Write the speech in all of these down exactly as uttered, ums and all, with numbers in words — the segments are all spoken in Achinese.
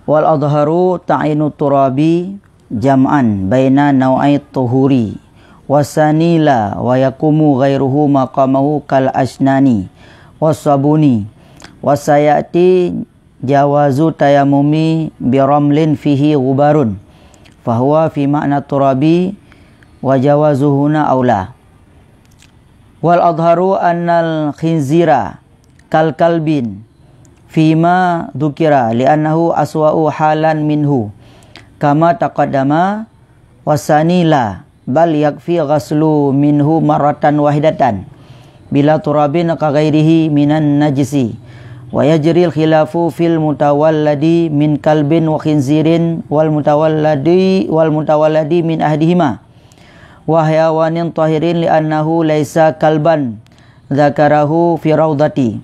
Wal adharu ta'inu turabi jam'an baina nau'ai tuhuri, wasani la, wa yaqumu ghairuhu maqamahu kal asnani, wasabuni, wasayati jawazu tayamumi biramlin fihi ghubarun, fahuwa fi ma'na turabi, wa jawazuhuna aula. Wal adharu annal khinzira kal kalbin fima dzukira, li'annahu aswa'u halan minhu, kama taqaddama, wasani la, bal yakfi ghaslu minhu marratan wahidatan bila turabin ka ghairihi minan najisi, wa yajril khilafu fil mutawalladi min kalbin wa khinzirin wal mutawalladi, wal mutawalladi min ahdihima, wa hayawanin tahirin, li'annahu laisa kalban dzakarahu fi raudati,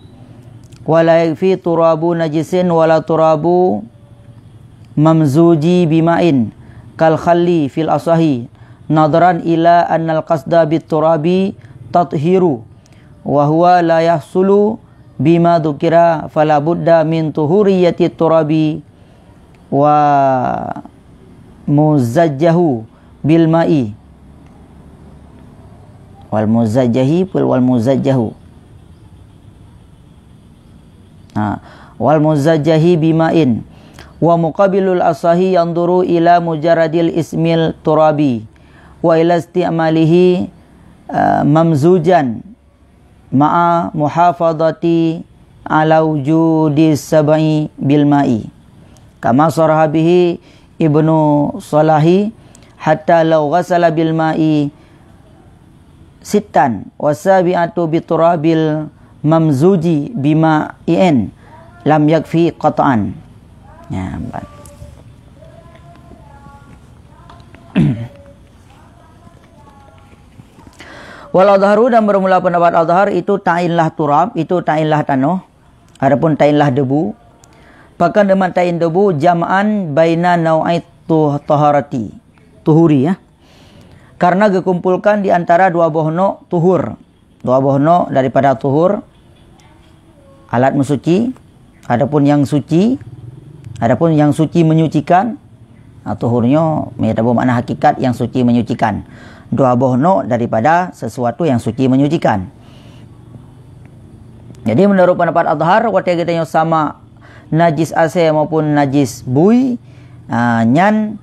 wa la yakfi turabu najisin wala turabu mamzuji bima'in kal khalli fil asahi, nadharan ila annal qasda bit turabi tathiru, wa huwa la yahsulu bima dzukira, fala budda min tuhuriyati turabi wa muzajjahu bil ma'i. Wal muzajjahi, wal muzajjahu. Ha. Wal muzajjahi bima'in. Wa muqabilul asahi yanzuru ila mujarradil ismil turabi wa ila isti'malihi, eh, mamzujan ma'a muhafadhati ala wujudi sab'i bil ma'i. Kama saraha bihi Ibnu Salahi, hatta law ghasala bil ma'i sittan wa sabi'atu bi turabil mamzuji bima'in lam yakfi qat'an. Ya, empat. Wal adharu, dan bermula pendapat adhar itu ta'inlah turab, itu ta'inlah tanoh, adapun ta'inlah debu. Pakon teuma ta'in debu, jam'an baina nau'ai tu-, taharati, tuhuri, ya. Karena geukumpulkan di antara dua boh nok tuhur. Dua boh nok daripada tuhur, alat meusuci, adapun nyang suci, adapun nyang suci menyucikan, ha, tuhur nyoe, meunyoe taboh makna hakikat nyang suci menyucikan. Dua boh nok daripada sesuatu yang suci menyucikan. Jadi, menurut pendapat adhar, watée geutanyoe sama najis asée maupun najis bui, ha, nyan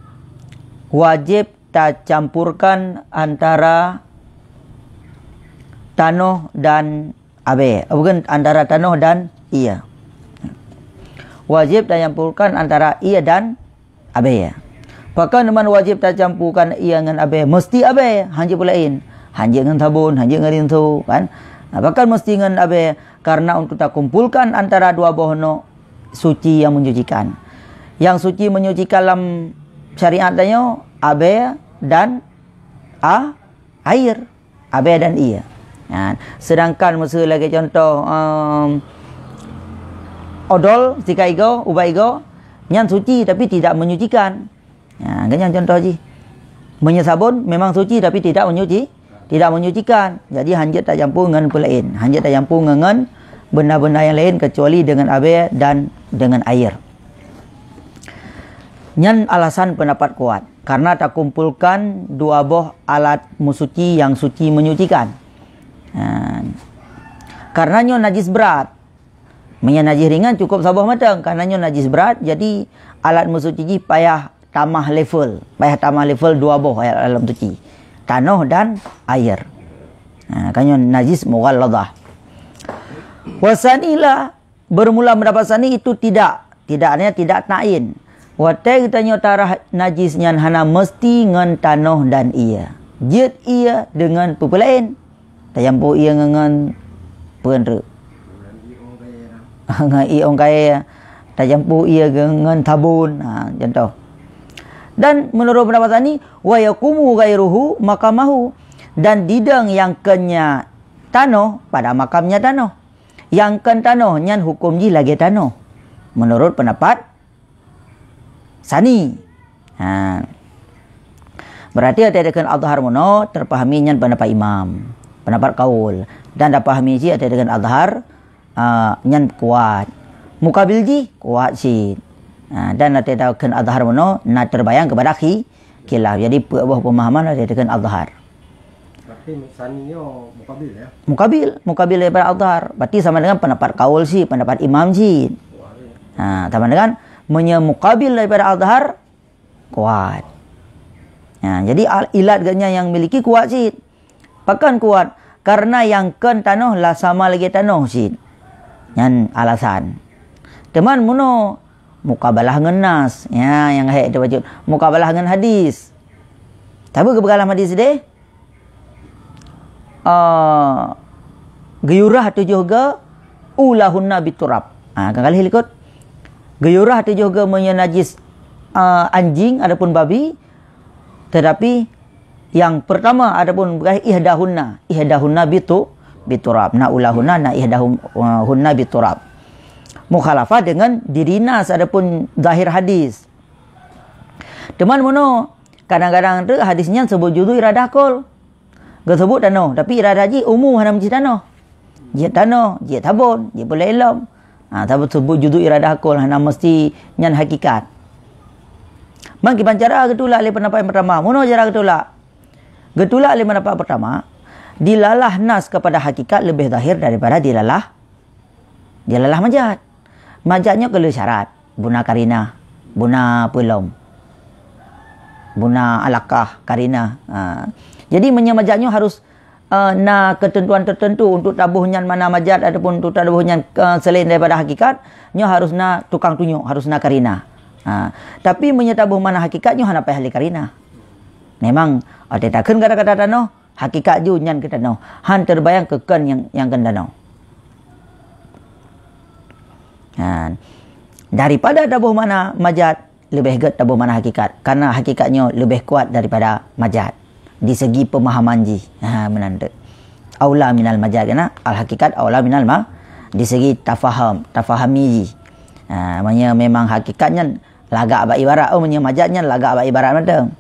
wajéb tacampurkan antara tanoh dan abée. Oh, bukan, antara tanoh dan ié. Wajéb tacampurkan antara ié dan abée. Pakon teuma wajéb tacampurkan ié ngon abée? Meusti abée, hana jeuet peulaén. Hana jeuet ngon sabon, hana jeuet ngon rinso, kan? Nah, pakon meusti ngon abée? Karena untuk takumpulkan antara dua boh nok suci yang menyucikan. Yang suci menyucikan lam syariat tanyoe abée dan a-, air. Abée dan ié. Ha, sedangkan miseu lagée contoh, em, odol sikat igoe, ubat igoe, nyan suci tapi tidak menyucikan. Ha, nyan contoh jih. Meunyoe sabon memang suci tapi tidak menyuci, tidak menyucikan. Jadi hana jeuet tacampur ngon peulaén, hana jeuet tacampur ngon, ngon benda-benda yang lain kecuali dengan abée dan dengan air. Nyan alasan pendapat kuat, karena takumpulkan dua boh alat meusuci yang suci menyucikan. Ha. Karena nyoe najis berat. Meunyoe najis ringan cukup saboh mantong, karena nyoe najis berat, jadi alat meusuci jih payah tamah level, payah tamah level dua boh alat, alat meusuci. Tanoh dan air. Ha, kan nyoe najis mughalladhah. Wasani la, bermula pendapat sani itu tidak. Tidaknya tidak ta'in. Watée geutanyoe tarah najis nyan hana meusti ngon tanoh dan ié. Jeuet ié deungon peue-peue laén. Tacampur ié ngon, ngon peue treuk. Ngon ié ôn kayée. Tacampur ié ngon sabon. Ha, contoh. Dan menurut pendapat sani, wa yaqumu ghairuhu maqamahu. Dan didong nyang kon nyan tanoh pada makamnya tanoh. Nyang kon tanoh nyan huköm jih lagée tanoh, menurut pendapat sani. Ha. Berarti watée takheun adhar meunoe, teupahami nyan pendapat imam, pendapat kaul. Dan tapahami cit watée takheun adhar, a, nyan kuat. Mukabil jih kuat cit. Ha, dan watée takheun azhar meunoe, na teubayang keupada khi-, khilaf. Jadi, peuet boh peumahaman watée takheun azhar. Berarti sani nyoe mukabil, ya? Mukabil, mukabil daripada azhar. Berarti sama dengan pendapat kaul cit, pendapat imam cit. Ha, sama dengan meunyoe mukabil daripada azhar, kuat. Ha, jadi al-, ilat geuh nyan nyang miliki kuat cit. Pakon kuat? Karena nyang kheun tanoh lah sama lagée tanoh cit. Nyan alasan. Teuma meunoe mukabalah ngon nas. Ya, nyang hék teuh bacut. Mukabalah ngon hadis. Tapi geupeugah lam hadis deh, ah, geuyurah tujoh geu ulahunna biturab. Ha, ka galeh likot. Geuyurah tujoh geu meunyoe najis, ah, anjing ataupun babi, tetapi yang pertama ataupun bukan ihdahunna, ihdahunna bitu-, biturab. Na ulahunna, na ihdahun-, hunna biturab. Mukhalafah dengan diri nas ataupun zahir hadis. Teuma meunoe, kadang-kadang tu hadis nyan sebut juzu iradah kol. Geuseubut tanoh, tapi iradah jih umu hana meusti tanoh. Jeuet tanoh, jeuet sabon, jeuet peureulée lom. Ha, sabab seubut juzu iradah kol hana meusti nyan hakikat. Man kiban cara geutulak lé pendapat yang pertama. Meunoe cara geutulak. Geutulak lé pendapat pertama, dilalah nas kepada hakikat lebih zahir daripada dilalah, dilalah majaz. Majaz nyoe keu le syarat, buna karinah, buna peulom, buna alakah karinah. Ha. Jadi meunyoe majaz nyoe harus, eh, na ketentuan tertentu untuk taboh nyan mana majaz ataupun untuk taboh nyan, eh, selain daripada hakikat, nyoe harus na tukang tunjuk, harus na karinah. Ha. Tapi meunyoe taboh mana hakikat nyoe hana payah lé karinah. Memang, watée takheun kata-kata tanoh, hakikat ju nyan keu tanoh. Han teubayang keu kheun nyang, nyang kheun tanoh. Ha. Daripada taboh makna majaz, leubeh gét taboh makna hakikat. Karena hakikat nyoe leubeh kuat daripada majaz. Di segi pemahaman jih. Ha, meunan tu. Aula minal majaz, kena al-hakikat aula minal ma-, di segi tafaham, tafahami jih. Ha, maknanya memang hakikat nyan lagak bak ibarat. Oh, meunyoe majaz nyan lagak bak ibarat mantong.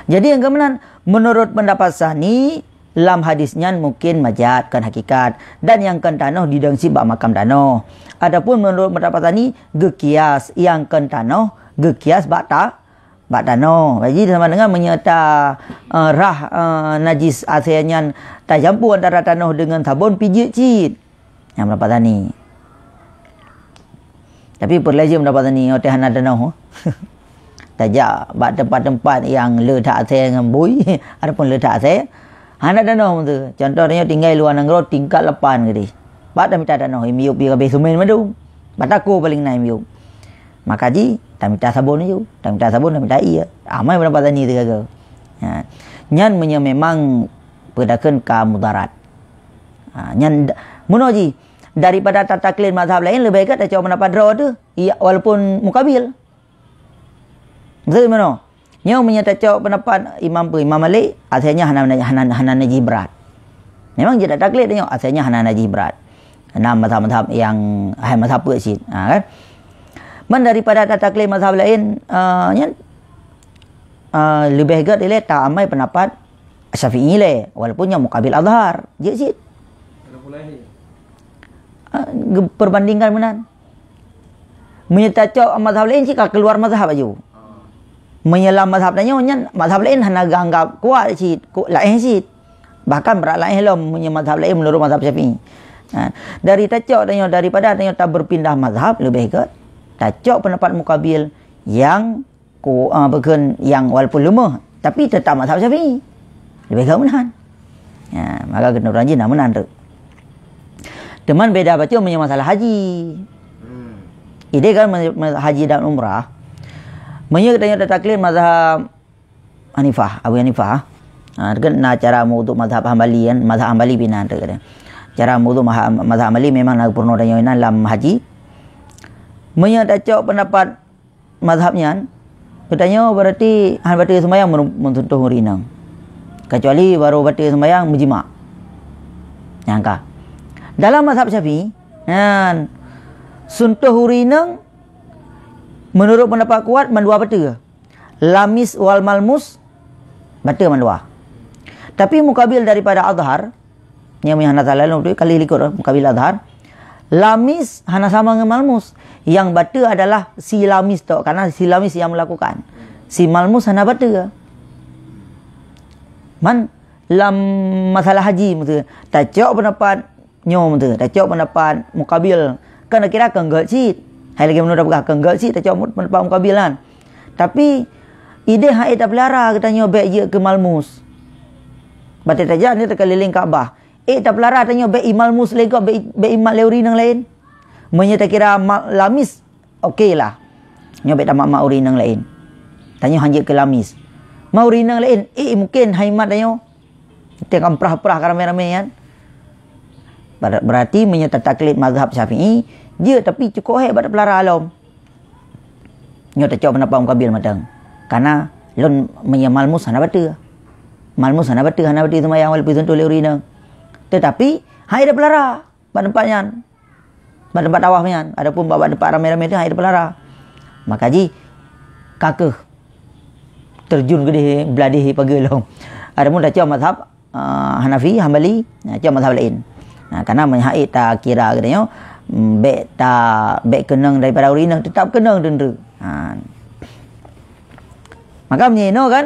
Jadi, nyang keumeunang, menurut pendapat sani, lam hadis nyan mungkin majaz, kon hakikat. Dan nyang kon tanoh didong cit bak makam tanoh. Adapun menurut pendapat sani, geukias, nyang kon tanoh, geukias bak ta-, bak tanoh. Jadi, sama dengan meunyoe ta, eh, rhah, eh, najis asée nyan tajampu antara tanoh deungon sabon, pijeuet cit. Nyang pendapat sani. Tapi peureulée jeuem pendapat sani, watée hana tanoh. Tajak bak teumpat-teumpat nyang le that asée ngon bui, ataupun le that asée, hana tanoh meunteue. Contoh tanyoe tinggai luwa nanggroe tingkat lapan keudeh. Bak tamita tanoh, i miyueb pih ka abéh seumén mandum. Batako paleng na i miyueb. Maka jih, tamita sabon aju. Tamita sabon, tamita ié. Amai pendapat sani teugaga. Ha. Nyan meunyoe memang peudakheun ka mudarat. Ha, nyan d-, meunoe jih, daripada tataklid mazhab laén leubeh gét tacok pendapat droe teuh, iya, walaupun mukabil. Beutôi meunoe? Nyoe meunyoe tacok pendapat Imam peue, Imam Malik, asai nyan hana, hana, hana najih brat. Memang jeuet tataklid nyoe, asai nyan hana najih brat. Na mazhab-mazhab nyang hai mazhab peuet cit, ha, kan? Man daripada tataklid mazhab laén, eh, nyan, eh, leubeh gét ilée ta amai pendapat Syafi'i lé, walaupun nyang mukabil Azhar. Jeuet cit. Ah, geuperbandingkan meunan. Meunyoe tacok mazhab laén cit ka keuluar mazhab aju. Meunyoe lam mazhab tanyoe nyan, mazhab laén hana geuanggap kuat cit, ku-, laén cit. Bahkan brat laén lom meunyoe mazhab laén meunurot mazhab Syafi'i. Ha, dari tacok tanyoe, daripada tanyoe tabeupindah mazhab, leubeh gét tacok pendapat mukabil nyang ku, ah, bukon nyang walaupun leumoh, tapi teutap mazhab Syafi'i. Leubeh gét meunan. Ya, maka keuneuk rajin na meunan tu. Teuma beda bacut meunyoe masalah haji. Hmm. Ideh kan me-, me-, haji dan umrah. Meunyoe geutanyoe tataklid mazhab Hanifah, Abu Hanifah. Ha, kan na cara meuwudhu mazhab Hambali kan, mazhab Hambali pih na tu kan. Cara meuwudhu maha-, mazhab Hambali memang na peurunoe tanyoe inan lam haji. Meunyoe tacok pendapat mazhab nyan, geutanyoe berarti han bateue seumayang meunurot, meunurot suntoh ureueng inong. Kecuali baru bateue seumayang meujimak. Nyang ka. Dalam mazhab Syafi'i, nyan, suntoh ureueng inong meunurot pendapat kuat mandua bateue. Lamis wal malmus bateue mandua. Tapi mukabil daripada azhar, nyang meuhana salah lom tu kali likot mukabil azhar. Lamis hana sama ngon malmus. Nyang bateue adalah si lamis tok, karena si lamis yang melakukan. Si malmus hana bateue. Man, lam masalah haji, maksud, tacok pendapat nyoe, maksud, tacok pendapat mukabil. Kan kira keunggok cit. Hai lagi menurut peugah keunggok cit, tacok pendapat mukabil kan. Tapi, ideh hai tapeulara geutanyoe bèk jeuet keu malmus. Batai tajak ni teukeulileng Ka'bah. Eh, tapeulara tanyoe bèk imalmus lé gob, bèk, bèk imat lé ureueng nyang laén. Meunyoe takira ma-, lamis, oke lah. Nyoe bèk tamat-mat ureueng nyang laén. Tanyoe hanjeuet keu lamis. Ma ureueng nyang laén, eh, mungken hai mat tanyoe. Teuka prah-prah ka ramé-ramé nyan. Ber-, berarti meunyoe tataklid mazhab Syafi'i, jeuet tapi cukôp hék bak tapeulara lom. Nyoe tacok pendapat Mukabil mantong. Karena lôn meunyoe malmus hana bateue. Malmus hana bateue, hana bateue seumayang walaupun sentuh lé ureueng inong. Tetapi, hai tapeulara bak teumpat nyan. Bak teumpat tawaf nyan. Adapun bak, bak teumpat ramé-ramé tu, hai tapeulara. Maka jih, ka keuh terjun keudeh, bladeh pageue lom. Adapun tacok mazhab ah, Hanafi, Hambali, nah, cuma mazhab laén. Nah, karena meuhai takira geutanyoe, mm, bèk ta-, bèk keunong daripada ureueng inong, teutap keunong teundru. Ha. Maka meunyoe inoe kan,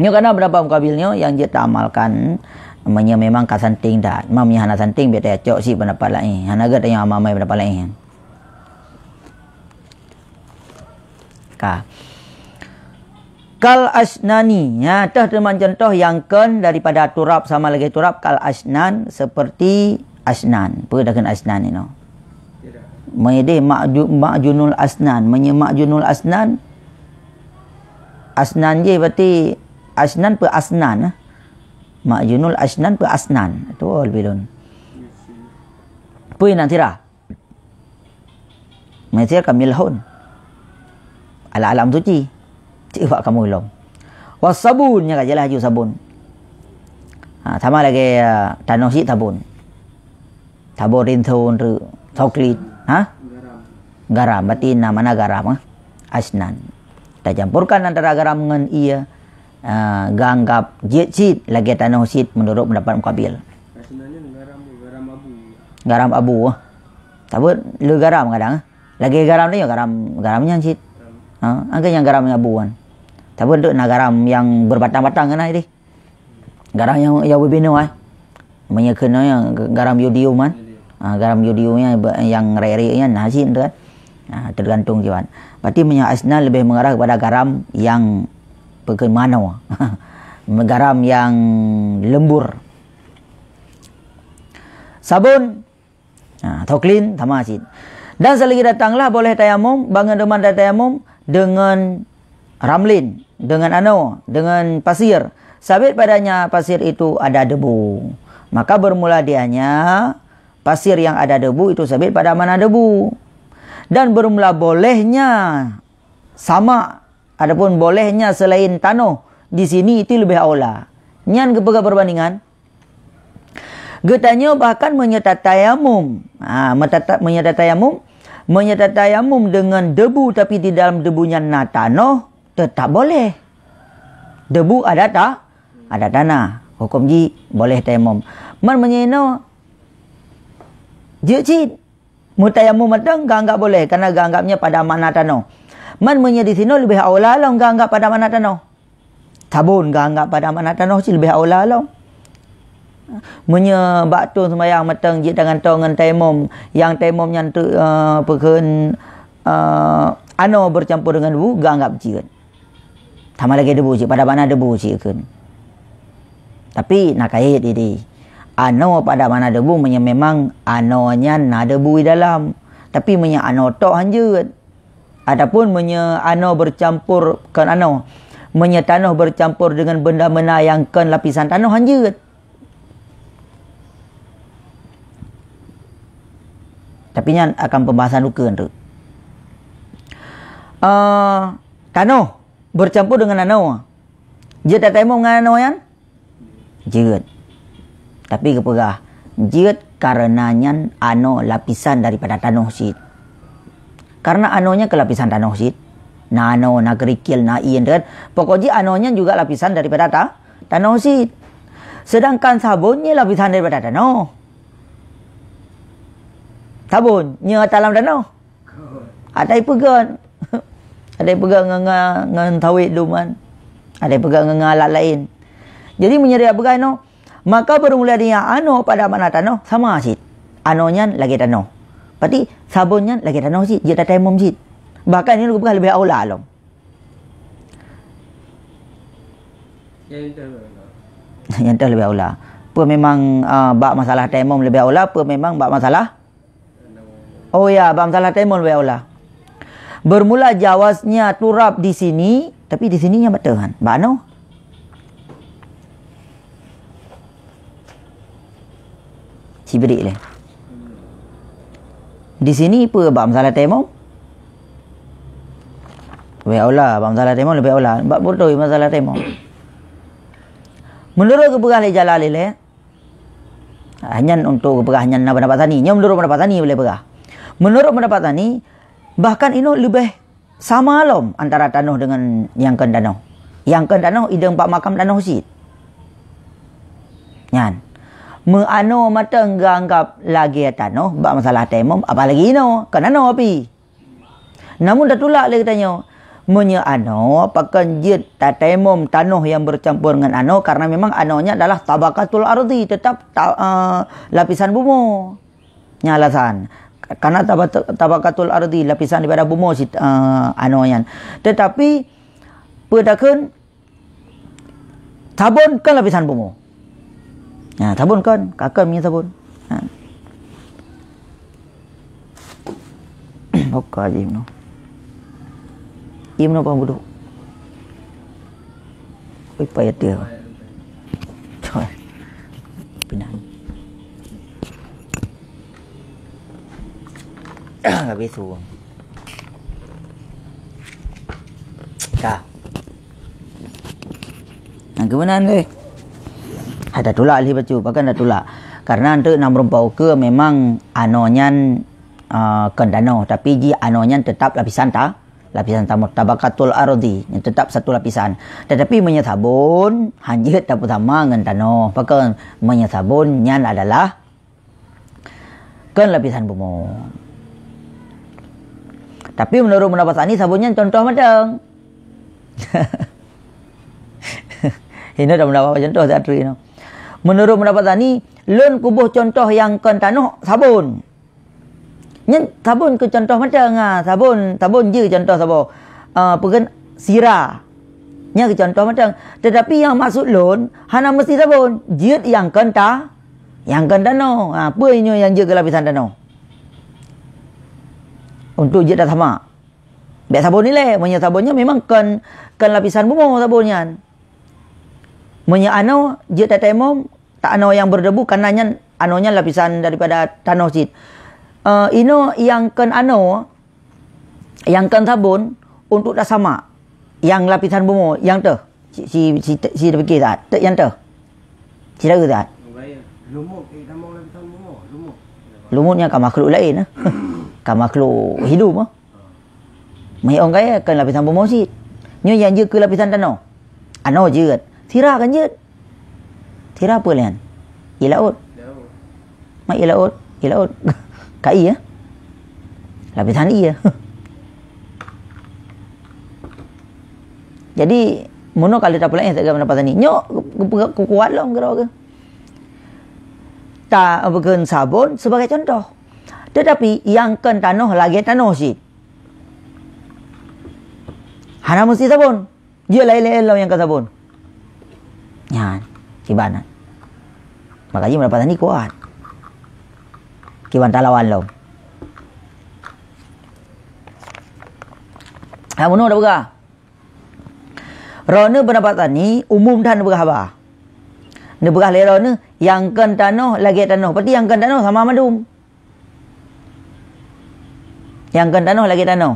nyoe kana pendapat Mukabil nyoe nyang jeuet taamalkan, meunyoe memang ka santing that. Ma meunyoe hana santing, bèk tacok cit pendapat laén. Hana gèt tanyoe amai-amai pendapat laén. Ka. Kal asnani. Nya, teuh teuma contoh nyang kon daripada turab sama lagèe turab, kal asnan, seperti asnan. Peue takheun asnan inoe? Meudeh ma'ju-, ma'junul asnan. Meunyoe ma'junul asnan, asnan jih berarti asnan peue asnan, eh? Ma'junul asnan peue asnan. Tu leubeh lôn. Peue nan sira? Meusé ka milhun. Alat-alat meusuci. Cit bak kamoe lom. Wasabun, nyan ka jeulaih laju sabon. Ha, sama lagèe, ah, tanoh cit sabon. Sabon rinso, re-, coklat. Ha? Garam. Berarti na mana garam, ah? Asnan. Tacampurkan antara garam ngon ie, ah, geuanggap jeuet cit lagèe tanoh cit meunurot pendapat Mukabil. Asnan nyan garam, garam abu. Garam abu, ah. Sabot le garam kadang, eh. Lagèe garam tu nyoe, garam, garam nyan cit. Ha, angka nyang garam nyang abu kan. Sabot tu na garam nyang berbatang-batang kan, eh, deh. Garam nyang, nyang beubinoe, eh. Meunyoe keunoe nyang garam yodium kan. Ha, garam yodium nyang be-, nyang rayeuk-rayeuk nyan na cit tu kan. Ha, tergantung cit kan. Berarti meunyoe asnan lebih mengarah kepada garam nyang peukeuh manoe. Garam nyang lembur. Sabon. Ha, toklat, sama cit. Dan selagi datanglah boleh tayamum, bangun teuma tatayamum dengan ramlin, dengan anoe, dengan pasir. Sabit padanya pasir itu ada debu. Maka bermula dianya pasir yang ada debu itu sabit pada mana debu. Dan bermula bolehnya sama, adapun bolehnya selain tanoh di sini itu lebih aula. Nyan geupeugah perbandingan. Geutanyoe bahkan meunyoe tatayamum, ha, meutata-, meunyoe tatayamum, meunyoe tatayamum deungon debu, tapi di dalam debu nyan na tanoh, teutap boleh. Debu ada ta-, ada tanah. Huköm jih boleh tayamum. Man meunyoe inoe, jeuet cit. Meutayamum mantong geuanggap boleh, karena geuanggapnya pada makna tanoh. Man meunyoe di sinoe leubeh aula lom geuanggap pada makna tanoh. Sabon geuanggap pada makna tanoh cit leubeh aula lom. Meunyoe bak thôn seumayang mantong jeuet tangan toe ngon tayamum, nyang tayamum nyan tu, eh, peukheun, eh, anoe bercampur dengan debu, geuanggap jeuet. Sama lagèe debu cit, pada makna debu cit kheun. Tapi na kait ideh. Anoe pada makna debu meunyoe memang anoe nyan na debu di dalam. Tapi meunyoe anoe tok hanjeuet. Ataupun meunyoe anoe bercampur, kon anoe. Meunyoe tanoh bercampur dengan benda-benda nyang kon lapisan tanoh hanjeuet. Tapi nyan akan pembahasan ukeue tu. Eh, tanoh bercampur dengan anoe. Jeuet tatayamum ngon anoe nyan? Jeuet. Tapi geupeugah, jeuet karena nyan anoe lapisan daripada tanoh cit. Karena anoe nyan keu lapisan tanoh cit. Na anoe, na kerikil, na ie, kan? Pokok jih anoe nyan juga lapisan daripada ta-, tanoh cit. Sedangkan sabon nyan lapisan daripada tanoh. Sabon, nyoe ata lam tanoh. Ada ipeugöt. Ada ipeugöt ngon, ngon, ngon sawét dum kan. Ada ipeugöt ngon, ngon alat laén. Jadi, meunyoe tapeugah inoe, maka beureumu lé nyan anoe pada makna tanoh sama cit. Anoe nyan lagèe tanoh. Berarti sabon nyan lagèe tanoh cit, jeuet tatayamum cit. Bahkan nyoe geupeugah leubeh aula lom. Nyang toh leubeh aula. Peue memang, ah, bak masalah tayamum leubeh aula, peue memang bak masalah? Oh ya, bak masalah tayamum leubeh aula. Bermula jawaznya turab di sini, tapi di sini nyan bak teuh kan? Bak anoe? Sibrik lé. Di sini peue bak masalah tayamum? Leubeh aula, bak masalah tayamum leubeh aula. Bak beutôi masalah tayamum. Meunurot geupeugah lé Jalalain lé, ah, nyan untuk geupeugah nyan na pendapat tsani. Nyoe meunurot pendapat tsani boleh peugah. Meunurot pendapat tsani, bahkan inoe leubeh sama lom antara tanoh deungon nyang kon tanoh. Nyang kon tanoh idong bak makam tanoh cit. Nyan. Meuanoe mantong geuanggap lagèe tanoh bak masalah tayamum, apalagi inoe, kon anoe api. Namun tatulak lé geutanyoe, meunyoe anoe pakon jeuet tatayamum tanoh nyang bercampur ngon anoe, karena memang anoe nyan adalah tabaqatul ardi, tetap ta-, eh, lapisan bumoe. Nyan alasan. Karena taba-, tabaqatul ardi, lapisan daripada bumoe sit-, eh, anoe nyan. Tetapi, peue takheun, sabon kon lapisan bumoe. Ha, sabon kon, ka kon minyak sabon. Ha. Oka jih meunoe. Ih, meunoe pang budok. Oi, payah dia. Coi. Pinang. Habis tu. Ka. Nah, keumeunaan deh. Hai tatulak lé bacut, pakon tatulak. Karena untuk nam rumpau ke memang anoe nyan, ah, kon tanoh, tapi ji anoe nyan tetap lapisan ta-, lapisan tamo-, tabaqatul ardi, yang tetap satu lapisan. Tetapi meunyoe sabon, hanjeuet tapeusama ngon tanoh. Pakon meunyoe sabon nyan adalah kon lapisan bumoe. Tapi meunurot pendapat tsani, sabon nyan contoh mantong. Inoe dah pendapat contoh that tree inoe. Meunurot pendapat tsani, lôn kuboh contoh nyang kon tanoh sabon. Nyan sabon keu contoh mantong, ha, sabon, sabon jeuet contoh saboh. Ah, peugah sira. Nyan keu contoh mantong. Tetapi nyang maksud lôn, hana meusti sabon. Jeuet nyang kon ta-, nyang kon tanoh. Ha, peue nyoe nyang jeuet keu lapisan tanoh? Untuk jeuet tasamak. Bèk sabon ilèe. Meunyoe sabon nyan memang kon, kon lapisan bumoe sabon nyan. Meunyoe anoe jeuet tatayamum, ta-, anoe nyang berdebu, karena nyan, anoe nyan lapisan daripada tanoh cit. Eh, inoe nyang kon anoe, nyang kon sabon untuk tasamak. Nyang lapisan bumoe, nyang teuh. Si, si, si, si tapike that. Teuk nyang teuh. Si taeu that. Lumut, eh, tamong lapisan bumoe, lumut. Lumut nyan ka makhluk laén, eh. Ka makhluk hidup, eh. Meuhiong kayèe kon lapisan bumoe cit. Nyoe nyang jeuet keu lapisan tanoh. Anoe jeuet. Sira kan jeuet. Sira peue lé nyan? Ié laôt. Mak ié laôt, ié laôt. Ka ié, ya? Lapisan ié, ya? Jadi, meunoe ka lheueh tapeuleumah sagai pendapat tadi. Nyoe, keu-, keu-, keu-, kuat lom keudroe keuh. Ta-, bukon sabon sebagai contoh. Tetapi, nyang kon tanoh lagèe tanoh cit. Hana meusti sabon. Jeuet laén-laén lom nyang ka sabon. Nyan, kiban nyan. Makajih pendapat tadi kuat. Kiban talawan lom. Ha, bunoe dah peugah. Droeneuh pendapat tadi, umum that neupeugah haba. Neupeugah lé droeneuh, nyang kon tanoh lagèe tanoh. Berarti nyang kon tanoh sama mandum. Nyang kon tanoh lagèe tanoh.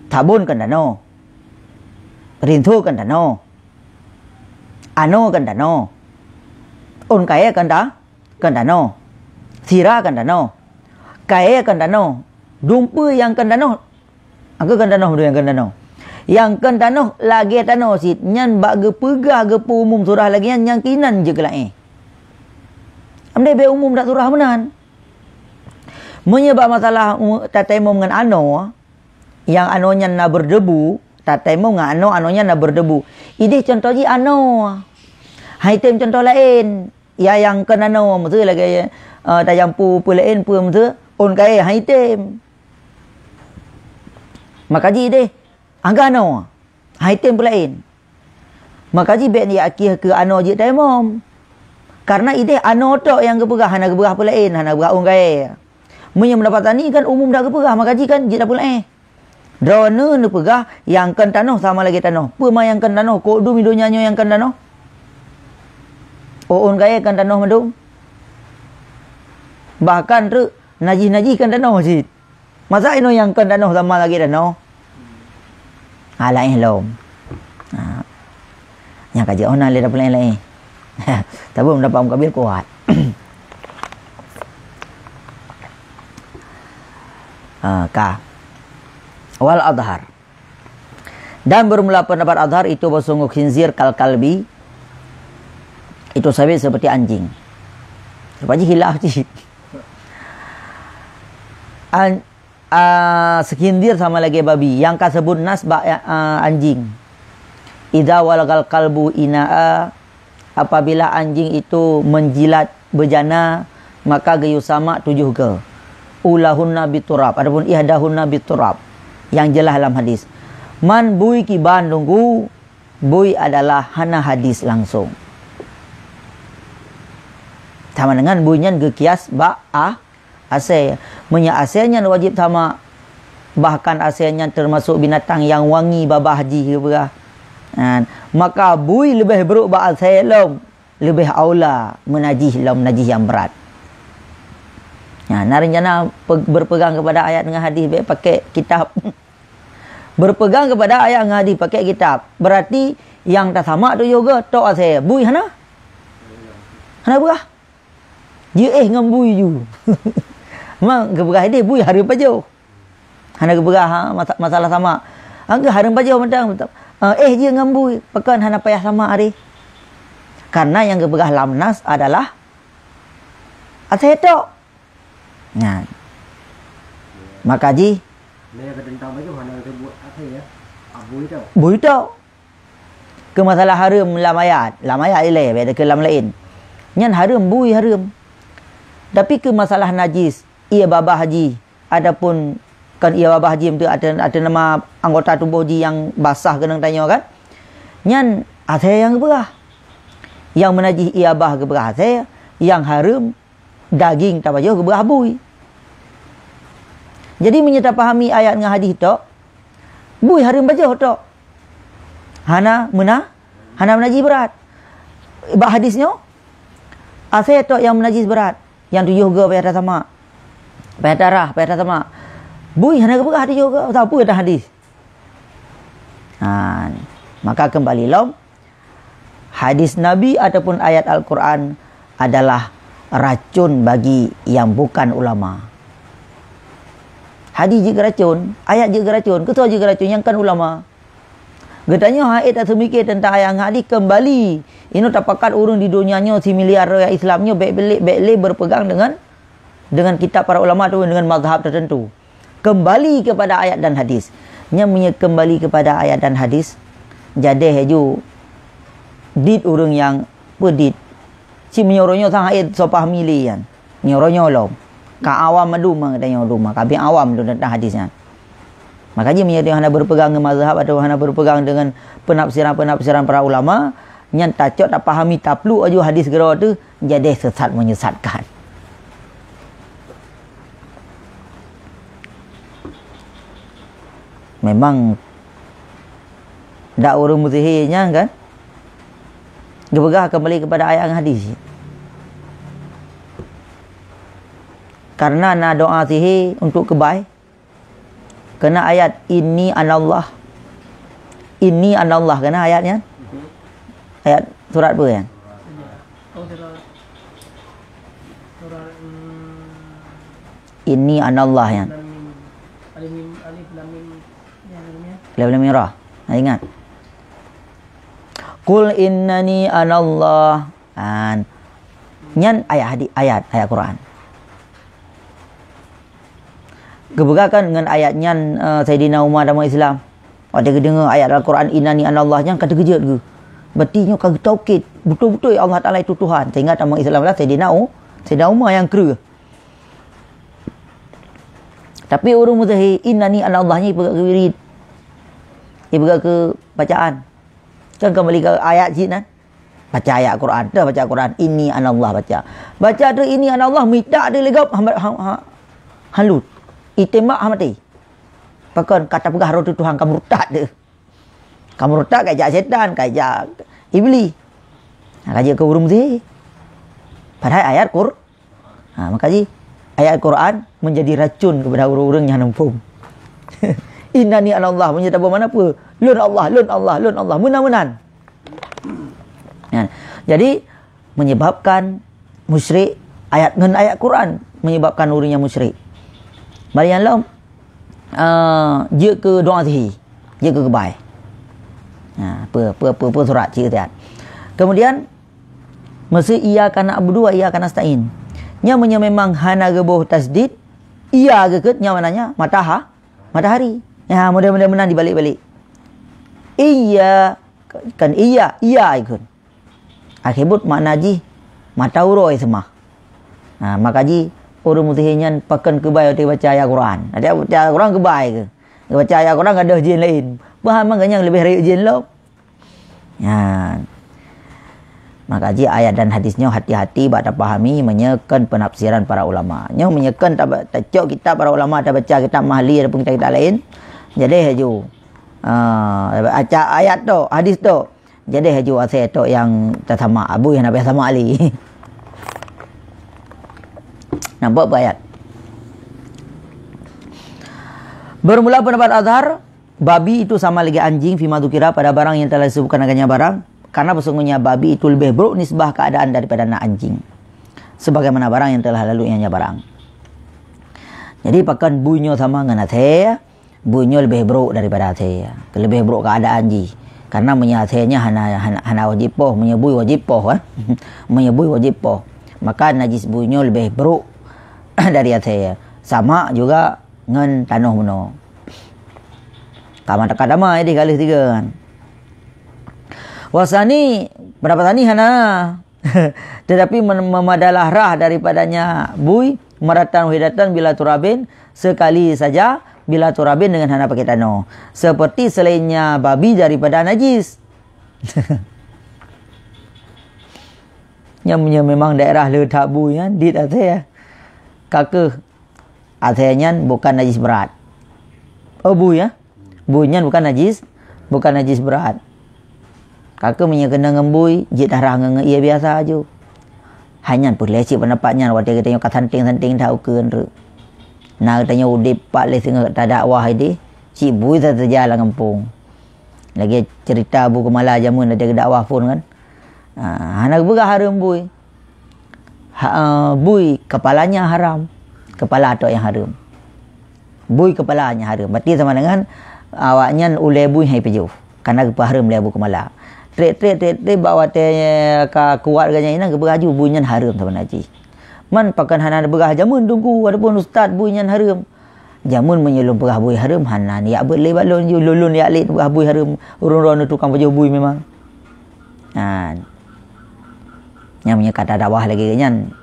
Sabon kon tanoh. Rinso kon tanoh. Anoe kon tanoh. Ôn kayèe kon ta-, kon tanoh. Sira kon tanoh. Kayèe kon tanoh. Dumpeue nyang kon tanoh. Aku kon tanoh, beudôh nyang kon tanoh. Nyang kon tanoh lagèe tanoh cit, nyan bak geupeugah geupeu umum surah lagèe nyan, nyang kinan jeuet keu laén. Amdeh bèk umum that surah meunan. Meunyoe bak masalah u-, tatayamum ngon anoe, nyang anoe nyan na berdebu, tatayamum ngon anoe, anoe nyan na berdebu. Ideh contoh jih anoe. Hai tem contoh laén. Ya nyang kon anoe, miseu lagée, eh, tajampu peue laén, peue miseu, ôn kayée hai tem. Maka jih ideh, angga anoe. Hai tem peue laén. Maka jih bék jiakhé keu anoe jeuet tayamum. Karena ideh anoe tok nyang geupeugah, hana geupeugah peue laén, hana geupeugah ôn kayée. Meunyoe meudapat tani kan umum dak geupeugah, maka jih kan jeuet peue laén. Droeneuh neupeugah nyang kon tanoh sama lagée tanoh. Peue ma nyang kon tanoh? Kok dum donya nyoe nyang kon tanoh? Ôn kayée kon tanoh mandum. Bahkan treuk najih-najih kon tanoh cit. Masa inoe nyang kon tanoh sama lagée tanoh? Ha, laén lom. Ha. Nyang ka jeuet ona lé dapur laén-laén. Tapi dapat mukabil kuat. Ha, ka. Wal adhar. Dan bermula pendapat adhar itu bahwasungguh khinzir kal kalbi itu sabe seperti anjing. Siapa jih khilaf cit. An-, ah, khinzir sama lagée babi. Nyang ka sebut nas bak, ah, anjing. Idza walagal kalbu ina'a, apabila anjing itu menjilat bejana, maka geuyue samak tujoh goe. Ulahunna biturab, ataupun ihdahunna biturab. Nyang jeulaih lam hadis. Man bui kiban lunggu, bui adalah hana hadis langsung. Sama dengan bui nyan geukias bak a-, asée. Meunyoe asée nyan wajéb samak, bahkan asée nyan teumasok binatang nyang wangi babah jih geupeugah. Nah, maka bui leubeh brok bak asée lom, leubeh aula meunajih lom najih nyang brat. Nah, na rencana pe-, berpegang kepada ayat ngon hadis, bék pakai kitab. Berpegang kepada ayat ngon hadis pakai kitab. Berarti nyang tasamak tujoh goe tok asée, bui hana? Hana peugah. Jiéh ngon bui ju. Memang geupeugah ideh bui hareuem pajoh. Hana geupeugah, ha, masa-, masalah samak. Angka hareuem pajoh mantong. Eh, éh jiéh ngon bui, pakon hana payah samak aré. Karena nyang geupeugah lam nas adalah asée tok. Nyan. Maka jih, lé ka teuntang baju hana teubeuet asée ya. Abui tok. Bui tok. Keu masalah hareuem lam ayat, lam ayat ilée, bék takheun lam laén. Nyan hareuem, bui hareuem. Tapi keu masalah najis, ié babah jih, ataupun kon ié babah jih, ateueh, ateueh nama anggota tuboh jih nyang basah keunong tanyoe kan, nyan asée nyang geupeugah. Nyang meunajih ié babah geupeugah asée, nyang hareuem daging tapajoh geupeugah bui. Jadi, meunyoe tapahami ayat ngon hadis tok, bui hareuem pajoh tok. Hana meuna-, hana meunajih brat. Bak hadis nyoe, asée tok nyang meunajih brat. Nyang tujoh goe payah tasamak. Payah tarah, payah tasamak. Bui hana geupeugah tujoh goe, sapeue dah hadis. Ha, maka kembali lom, hadis Nabi ataupun ayat Al-Quran adalah racun bagi yang bukan ulama. Hadis jeuet keu racun, ayat jeuet keu racun, keu soe jeuet keu racun, nyang kon ulama. Geutanyoe hana taseumike teuntang ayat ngon hadis kembali. Inoe tapakat ureuëng di donya nyoe similiar roh Islam nyoe bék lé, bék lé berpegang dengan, dengan kitab para ulama atau dengan mazhab tertentu. Kembali kepada ayat dan hadis. Nyan meunyoe kembali kepada ayat dan hadis, jadeh laju dit ureuëng nyang peudit. Cit meunyoe uroe nyoe sang hait soe pahami lé nyan. Meunyoe uroe nyoe lom. Ka awam mandum geutanyoe dum, ka bieng awam dum teuntang hadis nyan. Maka jih meunyoe hana berpegang ngon mazhab atau hana berpegang dengan penafsiran-penafsiran para ulama, nyan tacok tapahami tapluek laju hadis keudroe teuh, jadeh sesat menyesatkan. Memang dak ureuëng meusihé nyan kan, geupeugah kembali kepada ayat ngon hadis. Karena na doa sihé untuk keubai, kena ayat, "Inni anallah." "Inni anallah," kena ayat nyan? Ayat surat peue nyan? Oh, surat, surat, hmm, "Inni anallah" nyan. Lam mim. Alif mim, alif lam mim. Ya, lam mim. Lam mim ra. Nah, ingat. "Qul innani anallah." Kan. Nyan ayat hadis, ayat, ayat Quran. Geupeugah kan ngon ayat nyan, eh, Saidina Umar tamong Islam. Watèe geudeungoe ayat Al-Quran, "Innani anallah," nyan ka teukeujot geuh. Berarti nyoe ka geutaukid, beutôi-beutôi Allah Taala itu Tuhan, sehingga tamong Islam lah Saidina U-, Saidina Umar nyang kreueh. Tapi ureueng muzahir, "Innani anallah," nyan ipeugah keu wirid. Ipeugah keu bacaan. Kan kembali ke ayat jih nyan. Baca ayat Quran, dah baca Quran, "Inni anallah," baca. Baca tu "Inni anallah," mita tu lé gob, ha, ha, ha, han lut. Itembak, ha, maté. Pakon ka tapeugah roh teu Tuhan, ka murtad tu. Ka murtad, ka jak setan, ka jak iblis. Ha, ka jeuet keu ureueng muzahir. Padahai ayat Qur-, ha, maka jih ayat Quran menjadi racun kepada ureueng-ureueng nyang muphom. "Innani anallah," meunyoe taboh makna peue? "Lôn Allah, lôn Allah, lôn Allah." Meunan-meunan. Ya. Jadi, menyebabkan musyrik, ayat ngon ayat Quran menyebabkan ureueng nyang musyrik. Bari nyang lom, eh, jeuet keu doa sihé, jeuet keu geubai. Ha, peue, peue, peue, peue surat cit nyan. Kemudian, meuseu iyyaka na'budu wa iyyaka nasta'in. Nyan meunyoe memang hana geuboh tasdid, iya geukheun nyan maknanya mataha-, matahari. Ya, model-model meunan dibalik-balik. Iya, kan iya, iya ikheun. Akhé buet makna jih mata uroe seumah. Ha, maka jih ureueng muzahir nyan pakon keubai watèe baca ayat Quran. Watèe baca ayat Quran keubai keuh. Baca ayat Quran gadôh jin laén. Paham kan nyang leubeh rayeuk jin lom. Nyan. Maka jih ayat dan hadis nyoe hati-hati bak tapahami meunyoe kon peunafsiran para ulama. Nyoe meunyoe kon ta-, tacok kitab para ulama, tabaca kitab Mahalli ataupun kitab-kitab laén, jadi laju. Ah, baca ayat tu, hadis tu. Jadi laju asai tu nyang tasamak, abui hana payah samak lé. Nampak peuayat. Bermula pendapat Azhar, babi itu sama lagi anjing, fima dzukira, pada barang yang telah disebutkan agaknya barang, karena sesungguhnya babi itu lebih buruk nisbah keadaan daripada anak anjing. Sebagaimana barang yang telah lalu ianya barang. Jadi, pakon bui nyoe sama ngon asai, bui nyoe leubeh brok daripada asai. Leubeh brok keuadaan jih. Karena meunyoe asai nyan hana, hana, hana wajéb poh, meunyoe bui wajéb poh, eh. Meunyoe bui wajéb poh. Maka najis bui nyoe leubeh brok dari asai. Sama juga ngon tanoh bunoe. Ka mantong ka damai deh galéh tiga kan. Wasani, pendapat sani hana. Tetapi mem-, memadalah rah daripadanya bui, maratan wahidatan bila turabin, sekali saja bila turabin dengan hana pakai tanoh. Seperti selainnya babi daripada najis. Nyan meunyoe memang daerah le that bui nyan, dit asai. Ka keuh asai nyan bukan najis berat. Oh, bui, ya? Bui nyan bukan najis, bukan najis berat. Ka keuh meunyoe keunong ngon bui, jeuet darah ngon, ngon ie biasa aju. Hai nyan peureulée cit pendapat nyan watée geutanyoe ka santing-santing that ukeue nreuk. Na geutanyoe udeb pat lé singoh tadakwah ideh, cit bui sateujah lam gampông. Lagée cerita Abu Keumala jameun watée geudakwah phon kan. Ah, hana geupeugah hareuem bui. Ha, eh, bui kepalanya haram. Kepala tok nyang hareuem. Bui kepala nyang hareuem. Berarti sama dengan awaknyan ulée bui hai pajoh. Karena geupeuhareuem lé Abu Keumala. Treb-treb, treb-treb bak watée ka kuat geuh nyan inan geupeugah aju bui nyan hareuem saban jih. Man pakon hana neupeugah jameun teungku ataupun ustaz bui nyan hareuem. Jameun meunyoe lôn peugah bui hareuem, hana neujak beuet lé bak lôn, lôn, lôn jak lé peugah bui hareuem, ureuëng droeneuh tukang pajoh bui memang. Ha. Nyang meunyoe ka tadakwah lagée nyan,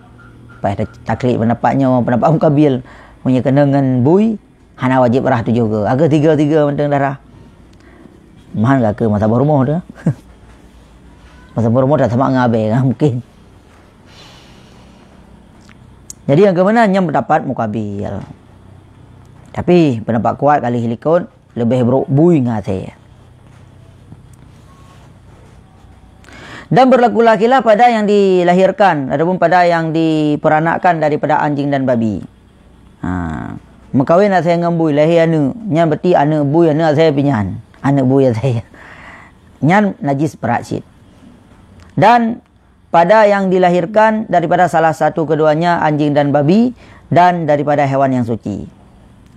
payah ta-, taklik pendapat nyoe, pendapat mukabil. Meunyoe keunong ngon bui, hana wajéb rah tujoh goe. Akhé tiga-tiga mantong darah. Mahan ka keu masa boh rumoh tu. Masa boh rumoh dah sama ngon abée kan mungkin. Jadi nyang keumeunang nyan pendapat mukabil. Tapi pendapat kuat kali likot leubeh brok bui ngon asée. Dan berlakulah khilaf pada yang dilahirkan ataupun pada yang diperanakkan daripada anjing dan babi. Ha, meukawen asée ngon bui lahé aneuëk, nyan berarti aneuëk bui aneuëk asée pih nyan. Aneuëk bui asée. Nyan najis berat cit. Dan pada yang dilahirkan daripada salah satu keduanya, anjing dan babi, dan daripada hewan yang suci.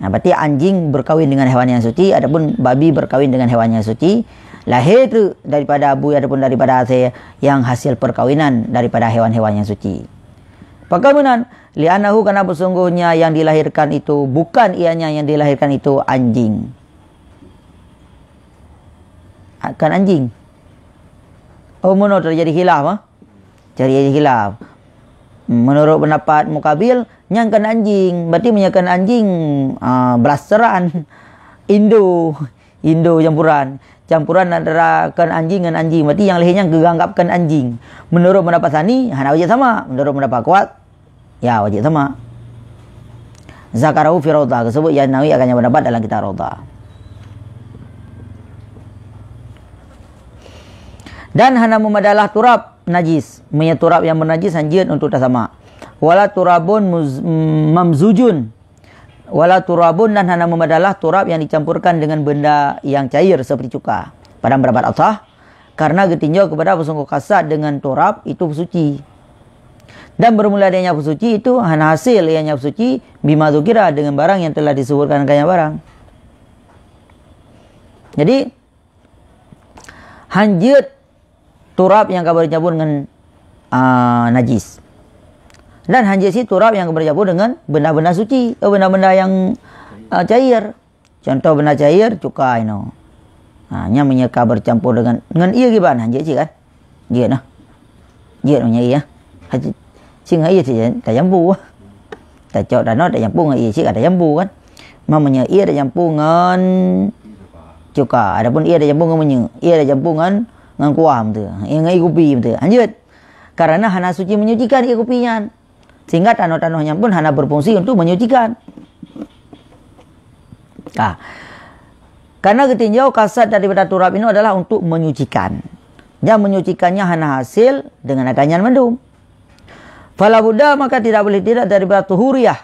Nah, berarti anjing berkawin dengan hewan yang suci ataupun babi berkawin dengan hewan yang suci, lahé tu daripada bui ataupun daripada asée yang hasil perkawinan daripada hewan-hewan yang suci. Pakon meunan? Li'annahu, karena sesungguhnya yang dilahirkan itu, bukan ianya yang dilahirkan itu anjing. Kan anjing. Oh, meunoe terjadi khilaf, ah. Terjadi khilaf. Menurut pendapat Mukabil, nyan kan anjing. Berarti meunyoe kan anjing, ah, blasteran. Indo. Indo campuran. Campuran antara kan anjing ngon anjing. Berarti nyang lhèe nyan geuanggap kan anjing. Menurut pendapat Sani, hana wajib sama. Menurut pendapat Kuat, ya, wajib sama. Zakarahu fi Raudhah, tersebut Imam Nawawi akan nyang pendapat dalam kitab Raudhah. Dan hana meumadalah turab najis. Meunyoe turab nyang beunajis hanjeuet untuk tasamak. Wala turabun muz-, mamzujun. Wala turabun, dan hana meumadalah turab yang dicampurkan dengan benda yang cair seperti cuka. Padahai pendapat Athah, karena geutinjau kepada beusunggoh kasat dengan turab itu suci. Dan bermula adanya suci itu hana hasil ianya suci bima dzukira, dengan barang yang telah disebutkan adanya barang. Jadi, hanjeuet turab nyang ka bercampur ngon, ah, najis. Dan hanjeuet cit turab nyang ka bercampur dengan benda-benda suci, eh, benda-benda yang, ah, cair. Contoh benda cair, cuka inoe. Ha, nyan meunyoe ka bercampur dengan, ngon ie kiban, hanjeuet cit kan? Jeuet nah. Jeuet meunyoe ie. Haji, cit ngon ie cit tajampu. Tacok tanoh tajampu ngon ie cit ka tajampu kan? Meunyoe ie tajampu ngon cuka, adapun ie tajampu ngon minyeuk, ie tajampu ngon, ngon kuah beutôi. Ie ngon ie kupi beutôi. Hanjeuet. Karena hana suci menyucikan ie kupi nyan. Sehingga tanoh-tanoh nyan pun hana berfungsi untuk menyucikan. Ah. Karena geutinjau kasat daripada turab ini adalah untuk menyucikan. Dan menyucikannya hana hasil dengan akan nyan mandum. Fala budda, maka tidak boleh tidak daripada tuhuriyah,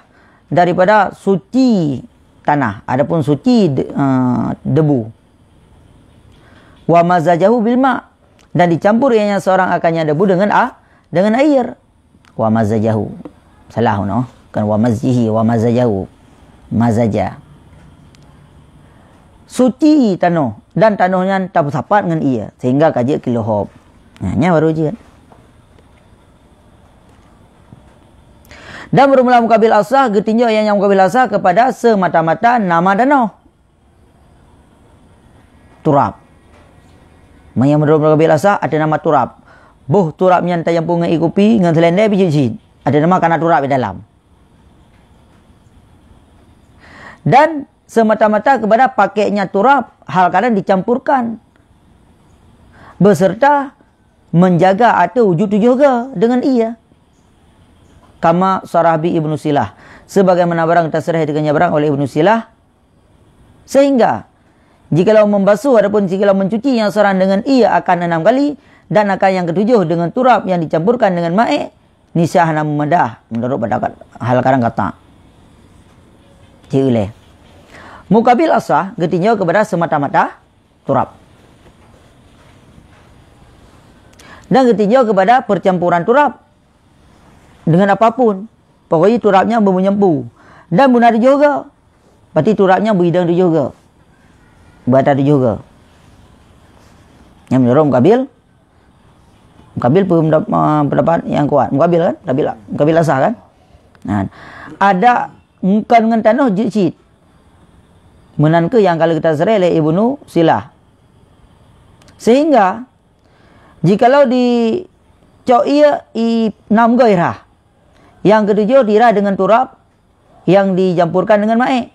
daripada suci tanah, adapun suci de-, eh, debu. Wa mazajahu bil ma, dan dicampur ianya seorang akannya debu dengan a-, dengan air. Wa mazajahu. Salah no. Kan wa mazjihi, wa mazajahu. Mazaja. Suci tanoh, dan tanoh nyan tapeusapat ngon ie, sehingga ka jeuet keu luhob. Nah, nyan baru jeuet. Dan bermula Mukabil Asah, geutinjau nyang Mukabil Asah kepada semata-mata nama tanoh. Turab. Meunyoe menurut Mukabil Asah, ada nama turab. Boh turab nyan tajampu ngon ie kupi, ngon seulendé pih jeuet cit. Ada nama kana turab di dalam. Dan semata-mata kepada paketnya turab, hal kadang dicampurkan. Beserta menjaga ateueh wujud tujoh goe dengan ie. Kama sarah bi Ibnu Silah. Sebagaimana barang tersarah dengan barang oleh Ibnu Silah. Sehingga, jikalau membasuh ataupun jikalau mencuci nyang seorang dengan ie akan enam kali, dan akan yang ketujuh dengan turab yang dicampurkan dengan ma'e, niscaya hana meumadah menurut pendapat hal karang kata. Cik uleh. Mukabil Asah geutinjau kepada semata-mata turab. Dan geutinjau kepada percampuran turab dengan apapun. Pokoknya turab nyan beumenyampu. Dan beuna tujoh goe. Berarti turab nyan beuidong tujoh goe. Beuata tujoh goe. Nyan menurut Mukabil. Mukabil pun mendap-, ah, pendapat yang kuat. Mukabil kan? Mukabil, Mukabil Asah kan? Nah, ada bukan ngon tanoh jeuet cit. Meunan keuh nyang ka lheueh geutasarah lé Ibnu Silah. Sehingga, jikalau dicok ie i nam goe rhah, nyang ketujoh dirhah dengan turab nyang dicampurkan dengan ma'e.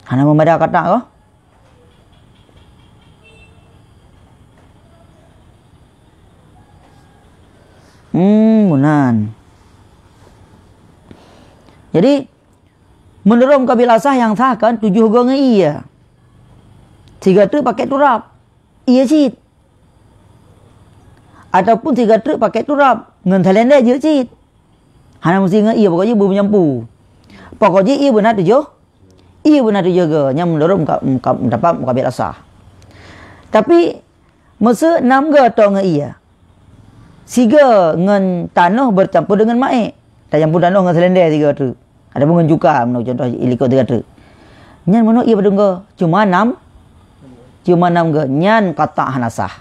Hana meumada katak kah? Hmm, meunan. Jadi, menurut Mukabil Asah nyang sah kan tujoh goe ngon ie. Sigoe treuk pakai turab. Ie cit. Ataupun sigoe treuk pakai turab. Ngon seulendé jeuet cit. Hana meusti ngon ie, pokok jih beumenyampu. Pokok jih ie beuna tujoh. Ie beuna tujoh goe. Nyan menurut muka, muka, pendapat Mukabil Asah. Tapi, meuseu nam goe toe ngon ie. Sigoe ngon tanoh bercampur dengan ma'e. Tacampur tanoh ngon seulendé sigoe treuk. Ataupun ngon cuka, meunoe contoh i likot sigoe treuk. Nyan meunoe ie padum goe. Cuma nam, cuma nam goe. Nyan katak hana sah.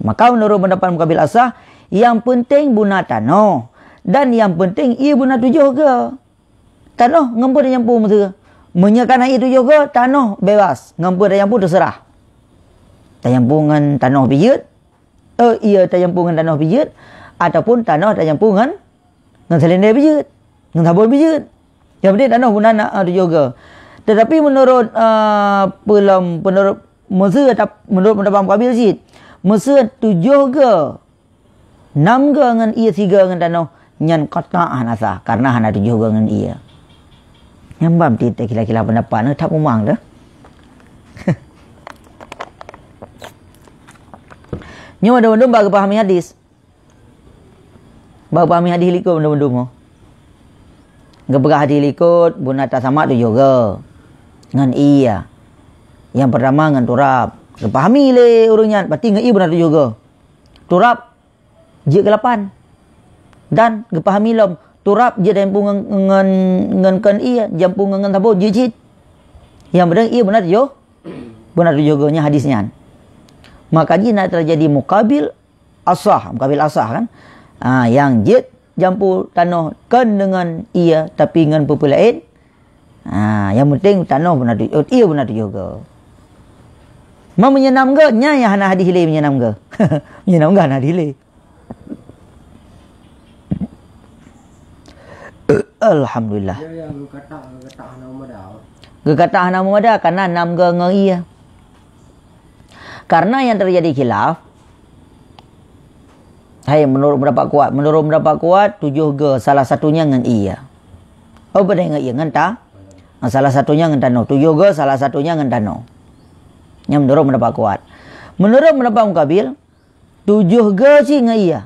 Maka menurut pendapat Mukabil Asah, Nyang peunteng buna tanoh, dan nyang peunteng ié buna tujoh goe. Tanoh ngon peue tanyampue meuseu? Meunyoe ka na ié tujoh goe, tanoh bebas, ngon peue tanyampue teuseurah. Tanyampue ngon tanoh pijeuet, eh, ié tanyampue ngon tanoh pijeuet, ataupun tanoh tanyampue ngon, ngon seulendé pijeuet, ngon sabon pijeuet. Nyang penting tanoh buna na, ah, tujoh goe. Tetapi menurut, ah, peulom, menurut meuseu, menurut pendapat Mukabil cit, meuseu tujoh goe, nam goe ngon ié sigoe ngon tanoh, nyan qat'a hana sah, karena hana tujoh goe ngon ié. Nyan ban tieb-tieb khilaf-khilaf pendapat, nyoe that mumang teuh. Nyoe mandum-mandum bak geupahami hadis. Bak geupahami hadis likot mandum-mandum nyoe. Geupeugah hadis likot, buna tasamak tujoh goe ngon ié. Nyang peurtama ngon turab. Geupahami lé ureuëng nyan, berarti ngon ié buna tujoh goe. Turab jeuet keu lapan. Dan geupahami lom, turab jeuet tanyampue ngon, ngon, ngon kon ié, tanyampue ngon, ngon sabon, jeuet cit. Nyang meudeungoe ié buna tujoh, buna tujoh goe nyan hadis nyan. Maka jih na teujadi Mukabil asah, Mukabil asah kan. Ha, nyang jeuet tanyampue tanoh kon deungon ié, tapi ngon peue-peue laén. Ha, nyang penting tanoh buna tu-, oh, ié buna tujoh goe. Ma meunyoe nam goe, nyan nyang hana hadis lé meunyoe nam goe. Meunyoe nam goe hana hadis lé. Alhamdulillah. Ya, ya, geukata, geukata hana meumada. Geukata hana meumada karena nam goe ngon ié. Karena nyang teujadi khilaf, hai, menurut pendapat kuat, menurut pendapat kuat, tujoh goe salah satunya ngon ié. Oh, beudôh ngon ié, ngon ta-, salah satunya ngon tanoh. Tujoh goe salah satunya ngon tanoh. Nyan menurut pendapat kuat. Menurut pendapat Mukabil, tujoh goe cit ngon ié.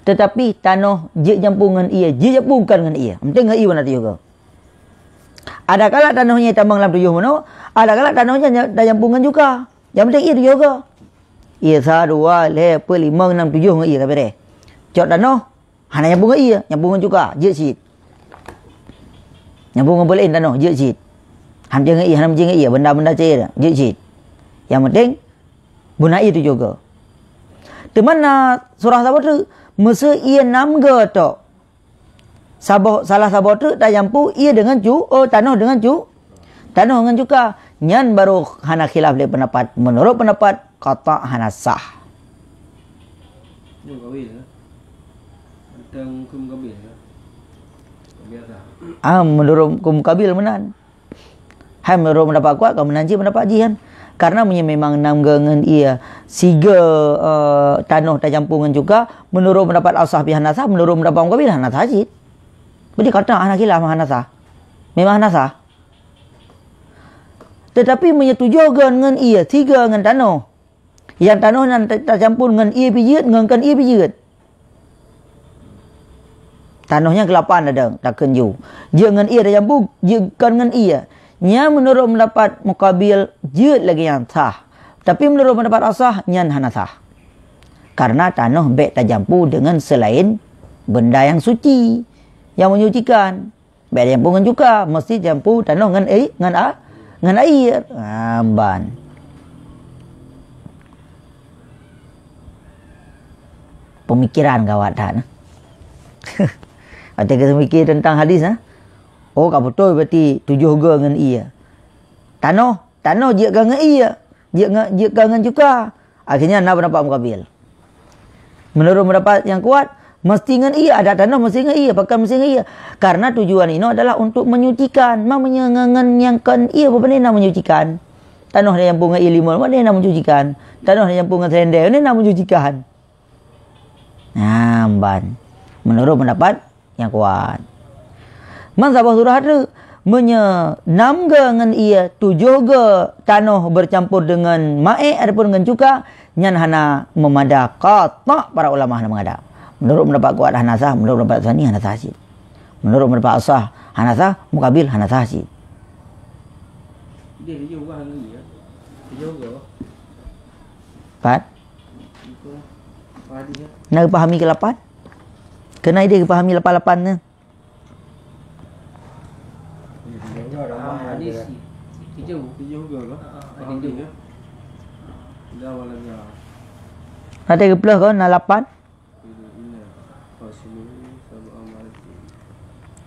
Teutapi tanoh jeuet tanyampue ngon ié, jeuet tanyampue kon ngon ié. Penting ngon ié buna tujoh goe. Adakala tanoh nyan tamong lam tujoh bunoe, adakala tanoh nyan tanyampue ngon cuka. Nyang penting ié tujoh goe. Ié sa, dua, lhée, peuet, limong, nam, tujoh ngon ié ka beres. Cok tanoh, hana tanyampue ngon ié, tanyampue ngon cuka, jeuet cit. Tanyampue ngon peue laén tanoh, jeuet cit. Hana meucéh ngon ié, hana meucéh ngon ié, benda-benda cair, jeuet cit. Nyang penting, buna ié tujoh goe. Teuma na surah saboh treuk, meuseu ié nam goe tok. Saboh, salah saboh treuk tanyampue ié deungon cu-, oh, tanoh deungon cu-, tanoh ngon cuka. Nyan barô hana khilaf lé pendapat. Menurut pendapat, qat'a hana sah. Nyoe kawin, eh? Tentang hukum kawin, eh? Biasa. Ah, menurut hukum Mukabil meunan. Hai, menurut pendapat kuat, ka meunan cit pendapat jih kan. Karena meunyoe memang nam goe ngon ié, sigoe, eh, tanoh tanyampue ngon cuka, menurut pendapat asah pih hana sah, menurut pendapat Mukabil hana sah cit. Jadi kata hana khilaf, hana sah. Memang hana sah. Tetapi meunyoe tujoh goe ngon ié, sigoe ngon tanoh, nyang tanoh nyan ta-, tacampur ngon ié pih jeuet, ngon kon ié pih jeuet. Tanoh nyan keulapan ladang takheun ju. Jeuet ngon ié tacampur, jeuet kon ngon ié. Nyan meunurot pendapat Mukabil jeuet lagée nyang sah. Tapi meunurot pendapat asah, nyan hana sah. Karena tanoh bék tacampur deungon seulaén benda nyang suci, nyang menyucikan. Bék tacampur ngon cuka, meusti tacampur tanoh ngon ai-, ngon a-, ngon air. Ha, ban. Pemikiran gawat that, nah. Watée geupikir teuntang hadis, nah. Oh, ka beutôi berarti tujoh goe ngon ié. Tanoh, tanoh jeuet ka ngon ié, jeuet ngon, jeuet ka ngon cuka. Akhirnya na pendapat Mukabil. Menurut pendapat nyang kuat, meusti ngon ié, adat tanoh meusti ngon ié, pakon meusti ngon ié. Karena tujuan inoe adalah untuk menyucikan. Ma meunyoe ngon, ngon nyang kon ié, peue na menyucikan? Tanoh nyang pun ngon ié limong, peue na menyucikan? Tanoh nyang pun ngon seulendé, peue na menyucikan? Nah, ban. Menurut pendapat nyang kuat. Man saboh surah treuk, meunyoe nam goe ngon ié, tujoh goe tanoh bercampur deungon maék ataupun ngon cuka, nyan hana meumada, qat'a para ulama hana meumada. Menurut pendapat kuat hana sah, menurut pendapat sani hana sah cit. Menurut pendapat asah hana sah, Mukabil hana sah cit. Dia tujoh goe ngon ié. Tujoh goe. Pat? Na geupahami keulapan? Keunan ideh geupahami lapan-lapan nyan. Hadis tujoh. Tujoh ke? Pahami ke? Dah walau nya. Nanti geupeuleuh kon na lapan?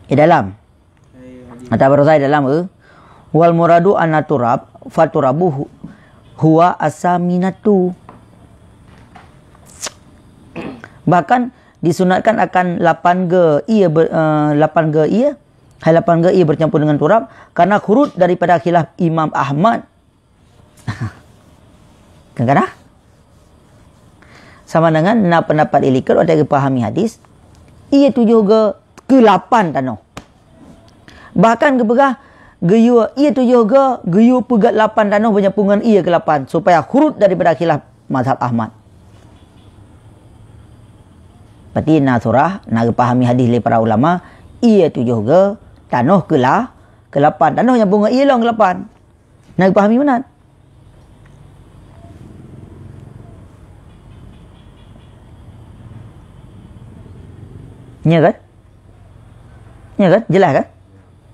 Di dalam. Atawa baroesa di dalam, eh. Wal muradu anna turab, faturabu hu-, huwa asaminatu. Bahkan disunatkan akan lapan ge ie ber-, eh, lapan ge ie, hai lapan ge ie bercampur dengan turab, karena khurud daripada khilaf Imam Ahmad. Kan kana? Sama dengan na pendapat ilikot watée geupahami hadis, ie tujoh ge keu lapan tanoh. Bahkan geupeugah geuyue ie tujoh ge, geuyue peugét lapan tanoh beujampu ngon ie keu lapan, supaya khurud daripada khilaf mazhab Ahmad. Berarti na surah, na geupahami hadis lé para ulama, ie tujoh ge, tanoh keu la-, keu lapan. Tanoh jampu ngon ie lom keu lapan. Na geupahami meunan? Nya kan? Nya kan? Jelas kan?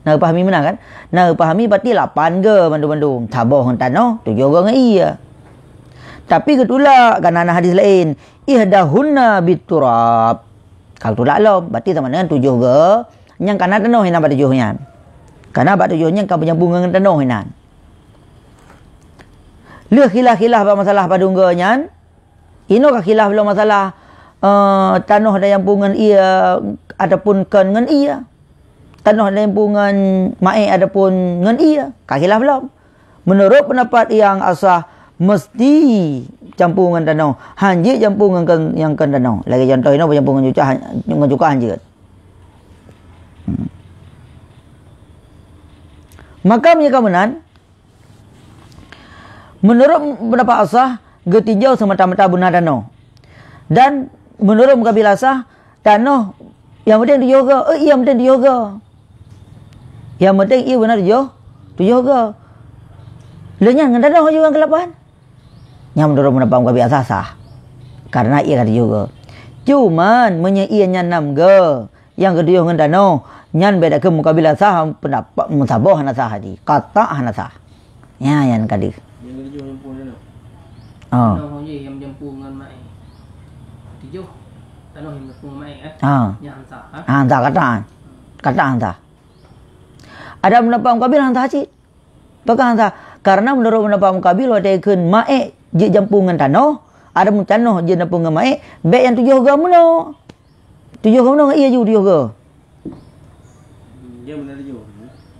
Na geupahami meunan kan? Na geupahami berarti lapan ge mandum-mandum. Saboh ngon tanoh, tujoh ge ngon ie. Tapi geutulak, kan na hadis laén. Ihdahunna biturab. Ka geutulak lom. Berarti sama dengan tujoh ge. Nyang kana tanoh inan bak tujoh nyan. Kana bak tujoh nyan ka beujampu ngon tanoh inan. Lheueh khilaf-khilaf bak masalah padum ge nyan, inoe ka khilaf lom masalah, eh, tanoh tajampu ngon ie ataupun kon ngon ie. Tanoh tajampu ngon maék ataupun ngon ie, ka khilaf lom. Meunurot peundapat nyang asah, meusti jampu ngon tanoh, hanjeuet jampu ngon kon, nyang kon tanoh. Lagée contoh inoe beujampu ngon cuka, ngon cuka hanjeuet. Hmm. Maka meunyoe ka meunan, meunurot peundapat asah, geutinjau seumata-mata beuna tanoh. Dan meunurot mukabil asah, tanoh nyang penting tujoh ge, eh, nyang penting tujoh ge. Nyang penting ie beuna tujoh, tujoh ge. Lheueh nyan ngon tanoh juga keu lapan. Nyang meunurot peundapat mukabil asah sah. Karena ie ka tujoh ge. Cuman meunyoe ie nyan nam ge, nyang geutujoh ngon tanoh, nyan beda keu mukabil asah, peundapat meusaboh hana sah tadi. Kata hana sah. Nya nyan ka deuh. Nyang geutujoh jampu tanoh. Ah. Tanoh jih nyang jampu ngon maék. Tujoh. Tanoh nyang jampu ngon maék, eh? Ah. Nyan hana sah, ha? Ah, hana sah kata. Kata hana sah. Ada peundapat mukabil hana sah cit. Pakon hana sah? Karena meunurot peundapat mukabil watée kheun maék jeuet jampu ngon tanoh, ada mun tanoh jeuet jampu ngon maék, bék nyang tujoh ge meunoe. Tujoh ge meunoe ngon ie ju tujoh ge. Ie beuna tujoh.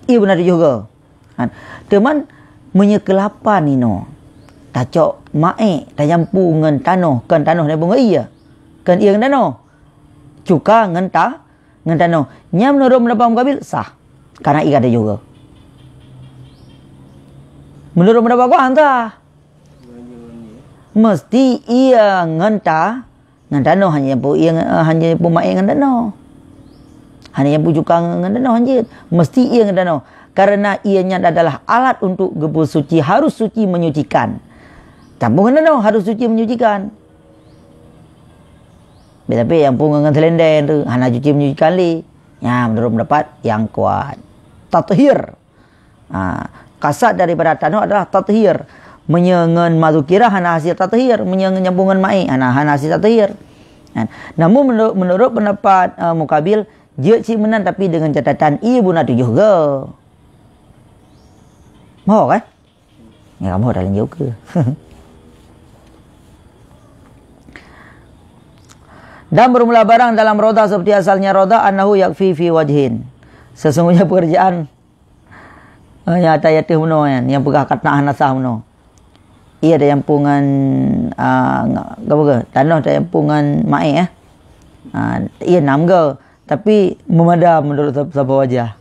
Ie beuna tujoh ge. Kan? Teuma meunyoe keu lapan inoe, tacok maék tajampu ngon tanoh, kon tanoh tajampu ngon ie. Kon ie ngon tanoh. Cuka ngon ta-, ngon tanoh. Nyan meunurot peundapat mukabil sah. Karena ie ka tujoh ge. Meunurot peundapat gobnyan sah. Meusti ie ngon ta-, ngon tanoh, hana jampu ie ngon, eh, hana jampu maék ngon tanoh. Hana jampu cuka ngon tanoh, hanjeuet. Meusti ie ngon tanoh. Karena ie nyan adalah alat untuk geupeu suci, harus suci menyucikan. Jampu ngon tanoh, harus suci menyucikan. Tapi nyang peue ngon seulendeng tu hana cuci menyucikan lé. Nyan meunurot peundapat nyang kuat. Tathir. Ha, kasad daripada tanoh adalah tathir. Meunyoe ngon mazukira hana hase tathir, meunyoe ngon nyambung ngon maék hana, hana hase tathir. Ha, namun meunurot, meunurot peundapat, eh, Mukabil, jeuet cit meunan tapi deungon catatan ie beuna tujoh go. Ho kan? Ya, kamoe dah lanjut ke? Dan bermula barang dalam roda seperti asalnya roda, annahu yakfi fi wajhin. Sesungguhnya pekerjaan, eh, nyang ata yateuh meunoe nyan, nyang peugah kata hana sah meunoe. Ie tajampu ngon, ah, nga-, apa ke? Tanoh tajampu ngon maék, eh. Ah, ie nam go. Tapi meumada meunurot sab-, saboh wajah.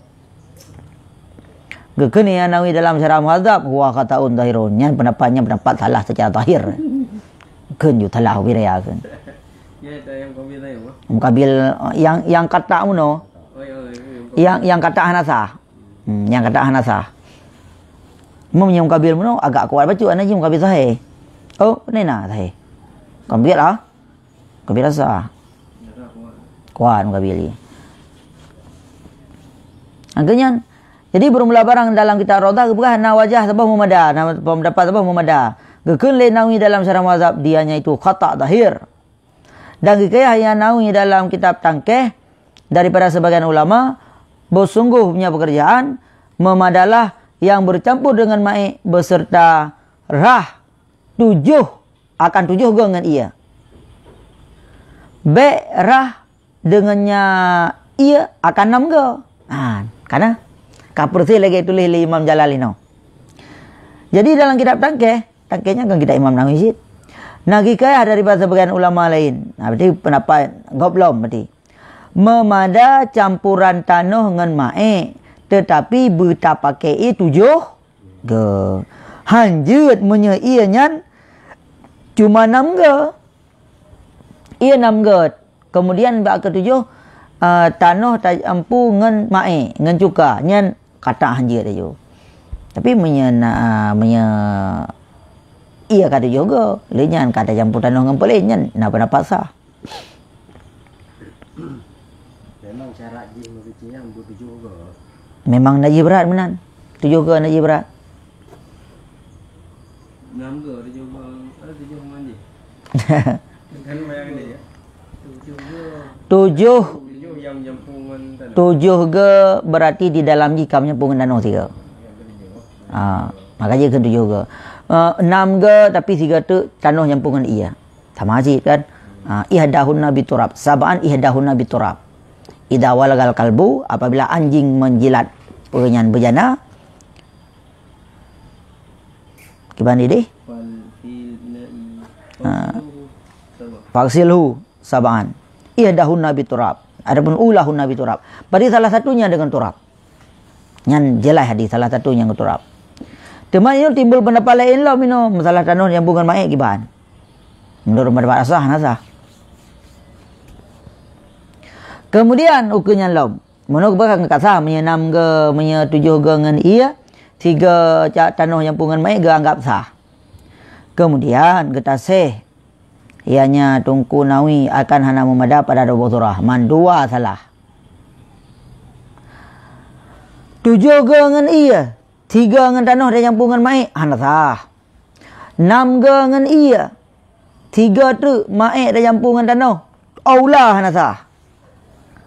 Geukheun Imam Nawawi dalam Syarah Muhadzab, huwa khata'un zahirun. Nyan peundapat, nyan peundapat salah secara zahir. Kheun ju salah ubiraya kheun. Nyan ata nyang Mukabil tadi, apa? Mukabil, yang, yang kata meunoe. Oh, ya, ya, ya, Mukabil. Yang, yang kata hana sah. Hmm, yang kata hana sah. Meunyoe Mukabil meunoe agak kuat bacut, hana jih Mukabil sahih. Oh, ni na sahih. Mukabil lah. Mukabil rasa. Kuat Mukabil. Angka nyan. Jadi, bermula barang dalam kitab Raudhah geupeugah na wajah saboh meumada, na pendapat saboh meumada. Geukheun lé Nawawi dalam Syarah Muhadzab, dia nyan itu khata zahir. Dan geukheun Imam Nawawi dalam kitab Tangkeh daripada sebagian ulama, beusunggoh nyan peukeurajaan, meumadalah nyang beucampur deungon maék beuseurta rhah tujoh, akan tujoh goe ngon ie. Bék rhah deungon nya ie akan nam goe. Ha, kana? Ka peureuseh lagée tuléh lé Imam Jalal inoe. Jadi dalam kitab Tangkeh, Tangkeh nyan kan kitab Imam Nawawi cit. Na hikayah daripada sebagian ulama lain. Ha, berarti pendapat gob lom berarti. Meumada campuran tanoh ngon maék, teutapi beutapakée ie tujoh goe. Hanjeuet meunyoe ie nyan cuma nam goe. Ie nam goe. Kemudian bak keutujoh, eh, tanoh tajampu ngon maék, ngon cuka. Nyan ka that hanjeuet laju. Tapi meunyoe na, meunyoe ie ka tujoh goe, lé nyan ka tajampu tanoh ngon peulén, nyan na pendapat sah. Memang syarat jih meureuti nyang beutujoh goe. Memang najih brat meunan. Tujoh goe najih brat. Enam goe tujoh goe, eh, tujoh ngon jih. Kan bayang ni ya. Tujoh goe. Tujoh. Tujoh nyang jampu ngon tanoh. Tujoh goe berarti di dalam jih ka meujampu ngon tanoh sigoe. Ah, maka jih kheun tujoh goe. Eh, enam goe tapi sigoe teuk tanoh jampu ngon ie. Sama cit kan? Ha, ihdahunna biturab. Sab'an ihdahunna biturab. Idza walagal kalbu, apabila anjing menjilat peue nyan beujana. Kiban idéh? Fal-, fil-, na'i. Ha. Fal-, faghsilhu sab'an. Ihdahunna biturab. Adapun ulahunna biturab. Berarti salah satunya dengan turab. Nyan jeulaih hadis salah satu nyang geuturab. Teuma nyoe timbul pendapat laén lom inoe, masalah tanoh nyambung ngon maék kiban. Menurut pendapat asah, na sah. Kemudian ukeue nyan lom, meunurot geupeugah ka sah, meunyoe nam goe, meunyoe tujoh goe ngon ie, sigoe cak tanoh nyambung ngon maék geuanggap sah. Kemudian geutaseh, ianya Teungku Nawawi akan hana meumada pada dua boh surah. Mandua salah. Tujoh goe ngon ie, sigoe ngon tanoh tajampu ngon maék, hana sah. Nam goe ngon ie, sigoe teuk maék tajampu ngon tanoh, aula hana sah.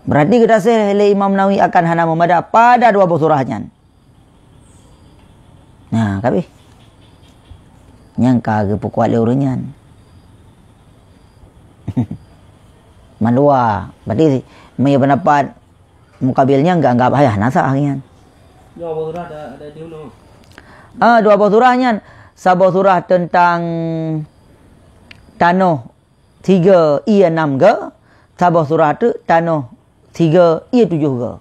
Berarti geutaseh lé Imam Nawawi akan hana meumada pada dua boh surah nyan. Nah, ka habéh. Nyang ka geupeukuat lé ureuëng nyan. Mandua. Berarti meunyoe pendapat mukabil nyan geuanggap hai hana sah nyan. Dua boh surah ada, ada di ulu. Ah, dua boh surah nyan. Saboh surah teuntang tanoh sigoe ie nam goe, saboh surah teuk tanoh sigoe ie tujoh goe.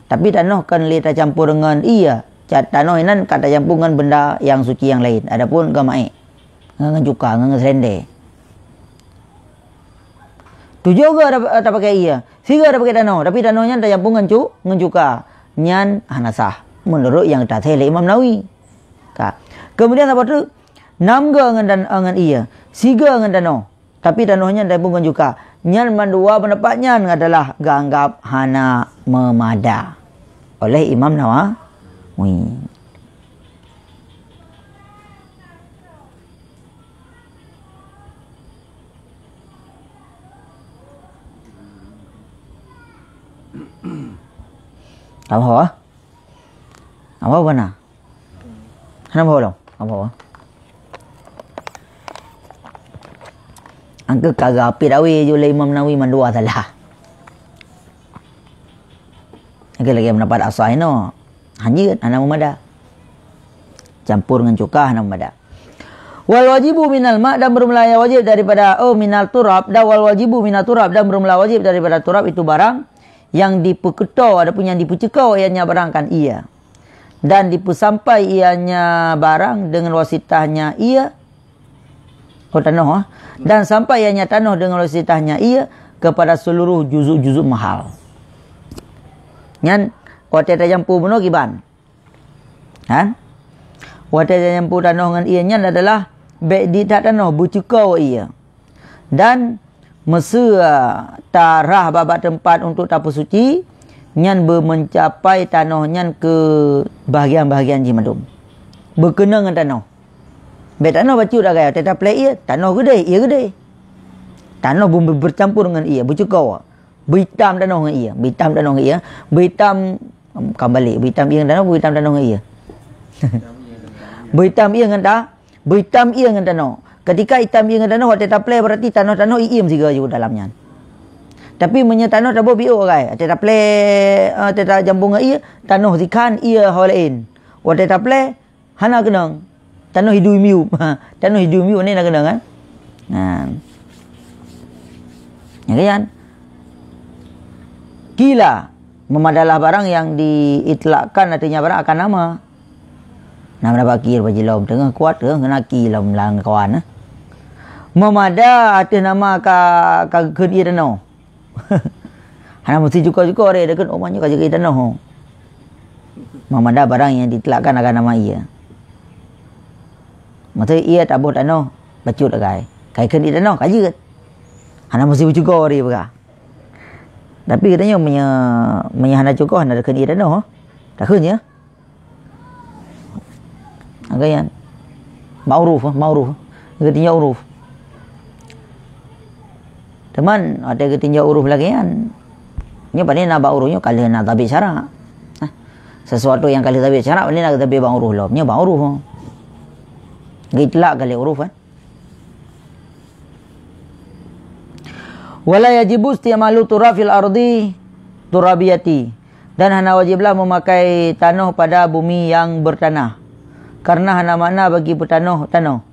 Tapi tanoh kon lé tacampur ngon ie, ca-, tanoh inan ka tacampur ngon benda nyang suci nyang laén. Adapun goe maék, ngon, ngon cuka, ngon, ngon seurendée. Tujoh goe ta-, tapakai ie, sigoe tapakai tanoh, tapi tanoh nyan tacampur ngon cu-, ngon cuka. Nyan hana sah, meunurot nyang geutaseh lé Imam Nawawi. Ka. Kemudian saboh teuk, nam goe ngon tan-, ngon ie, sigoe ngon tanoh. Tapi tanoh nyan tacampur ngon cuka. Nyan mandua pendapat nyan adalah geuanggap hana meumada oleh Imam Nawawi. Apa? Apa bana? Hana boh lom. Apa? Angka ka geuapit awé ju lé Imam Nawawi mandua salah. Angka lagée pendapat asah inoe. Hanjeuet hana meumada. Campur ngon cuka hana meumada. Wal wajibu minal ma, dan bermula yang wajib daripada, oh, minal turab, dan wal wajibu minal turab, dan bermula wajib daripada turab itu barang yang dipeukeutô, adapun yang dipeuceuko ianya barang kan ie. Dan dipeusampai ianya barang dengan wasitahnya ie, oh, tanoh, ah. Dan sampai ianya tanoh dengan wasitahnya ie kepada seluruh juzuk-juzuk mahal. Nyan, watée tacampur bunoe kiban. Ha? Watée tacampur tanoh ngon ie nyan adalah bék di that tanoh, beuceuko ie. Dan meuseu tarah bak-bak teumpat untuk tapeusuci, nyan beumeucapai tanoh nyan keu bahagian-bahagian jih mandum. Beukeunong ngon tanoh. Bék tanoh bacut agak, teutab plek ie, tanoh geudeh, ie geudeh. Tanoh beu-, beucampur ngon ie, beuceuko. Beuitam tanoh ngon ie, beuitam tanoh ngon ie, beuitam Em, ka balek, beuitam ié ngon tanoh, beuitam tanoh ngon ié. Beuitam ié ngon ta-, beuitam ié ngon tanoh. Ketika itam ié ngon tanoh, watée taplé berarti tanoh-tanoh ié meusigoe ju dalam nyan. Tapi meunyoe tanoh taboh biôk agai, watée taplé, eh, watée tajambong ngon ié, tanoh sikhan ié ho laén. Watée taplé, hana keunong. Tanoh idui miyup. Tanoh idui miyup ni na keunong, kan? Nah. Ya kan? Kila, memadalah barang yang diitlakkan, artinya barang akan nama. Nama dapat kir bajilom, teungoh kuat, teungoh kena ki lom lam kawan, eh. Memada ateueh nama ka, ka kheun ié tanoh. Hana meusti cuko-cuko re, dia kheun, "Oh, manyoe ka jeuet tanoh." Memada barang yang diitlakkan akan nama ié. Maksud ié taboh tanoh, bacut agai. Ka kheun ié tanoh, ka jeuet. Hana meusti cuko re peugah. Tapi katanya meunyoe, meunyoe hana cuko, hana kheun ié tanoh. Takheun ya. Agak yan. Ma'ruf, eh, ma'ruf. Geutinjau uruf. Teuma, watée geutinjau uruf lagée nyan, nyoe pane na bak uruf nyoe ka lheueh na tabit syarak. Nah, sesuatu nyang ka lheueh tabit syarak, pane na tabit bak uruf lom. Nyoe bak uruf. Geuitlak ka lé uruf, kan? Wala yajibu isti'malu turab fil ardi turabiyati. Dan hana wajiblah memakai tanoh pada bumi yang bertanah, karena hana makna bagi peutanoh tanoh.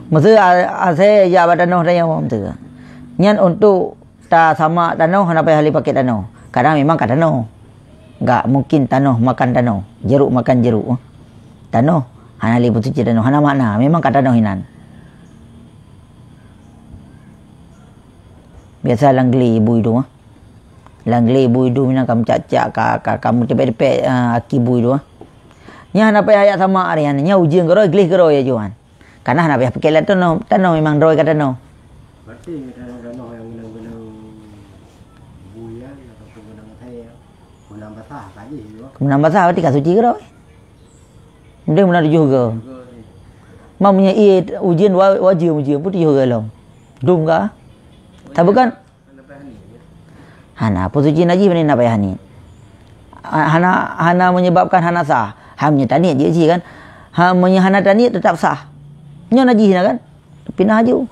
Maksud a-, asai jak bak tanoh tanyoe, maksud. Nyan untuk tasamak tanoh, hana payah lé pakai tanoh. Kadang memang ka tanoh. Enggak mungkin tanoh makan tanoh, jeruk makan jeruk. Tanoh hana lé peusuci tanoh, hana makna. Memang ka tanoh inan. Biasa lam glé bui tu, ah. Lam glé bui tu, mina ka meucak-cak, ka, ka, ka meutepek-tepek, ah, aki bui tu, ah. Nyan hana payah jak samak ari nyan, nyan ujeuen keudroe, gleh keudroe ya, Johan. Karena hana payah pakai lé tanoh, tanoh memang droe ka tanoh. Berarti tanoh-tanoh nyang geunang-geunang buya ataupun geunang asai, geunang basah ka jih, ya? Geunang basah berarti ka suci keudroe. Mending meunan tujoh goe. Ma meunyoe ié ujeuen wa-, wajéb ujeuen pun tujoh goe lom. Dum ka? Tapi kan Hana, peue suci najih meunan na payah niet. Ha-, hana, hana menyebabkan hana sah. Ha, meunyoe taniet jeuet cit kan. Ha, meunyoe hana taniet tetap sah. Nyoe najih na kan? Pinah aju.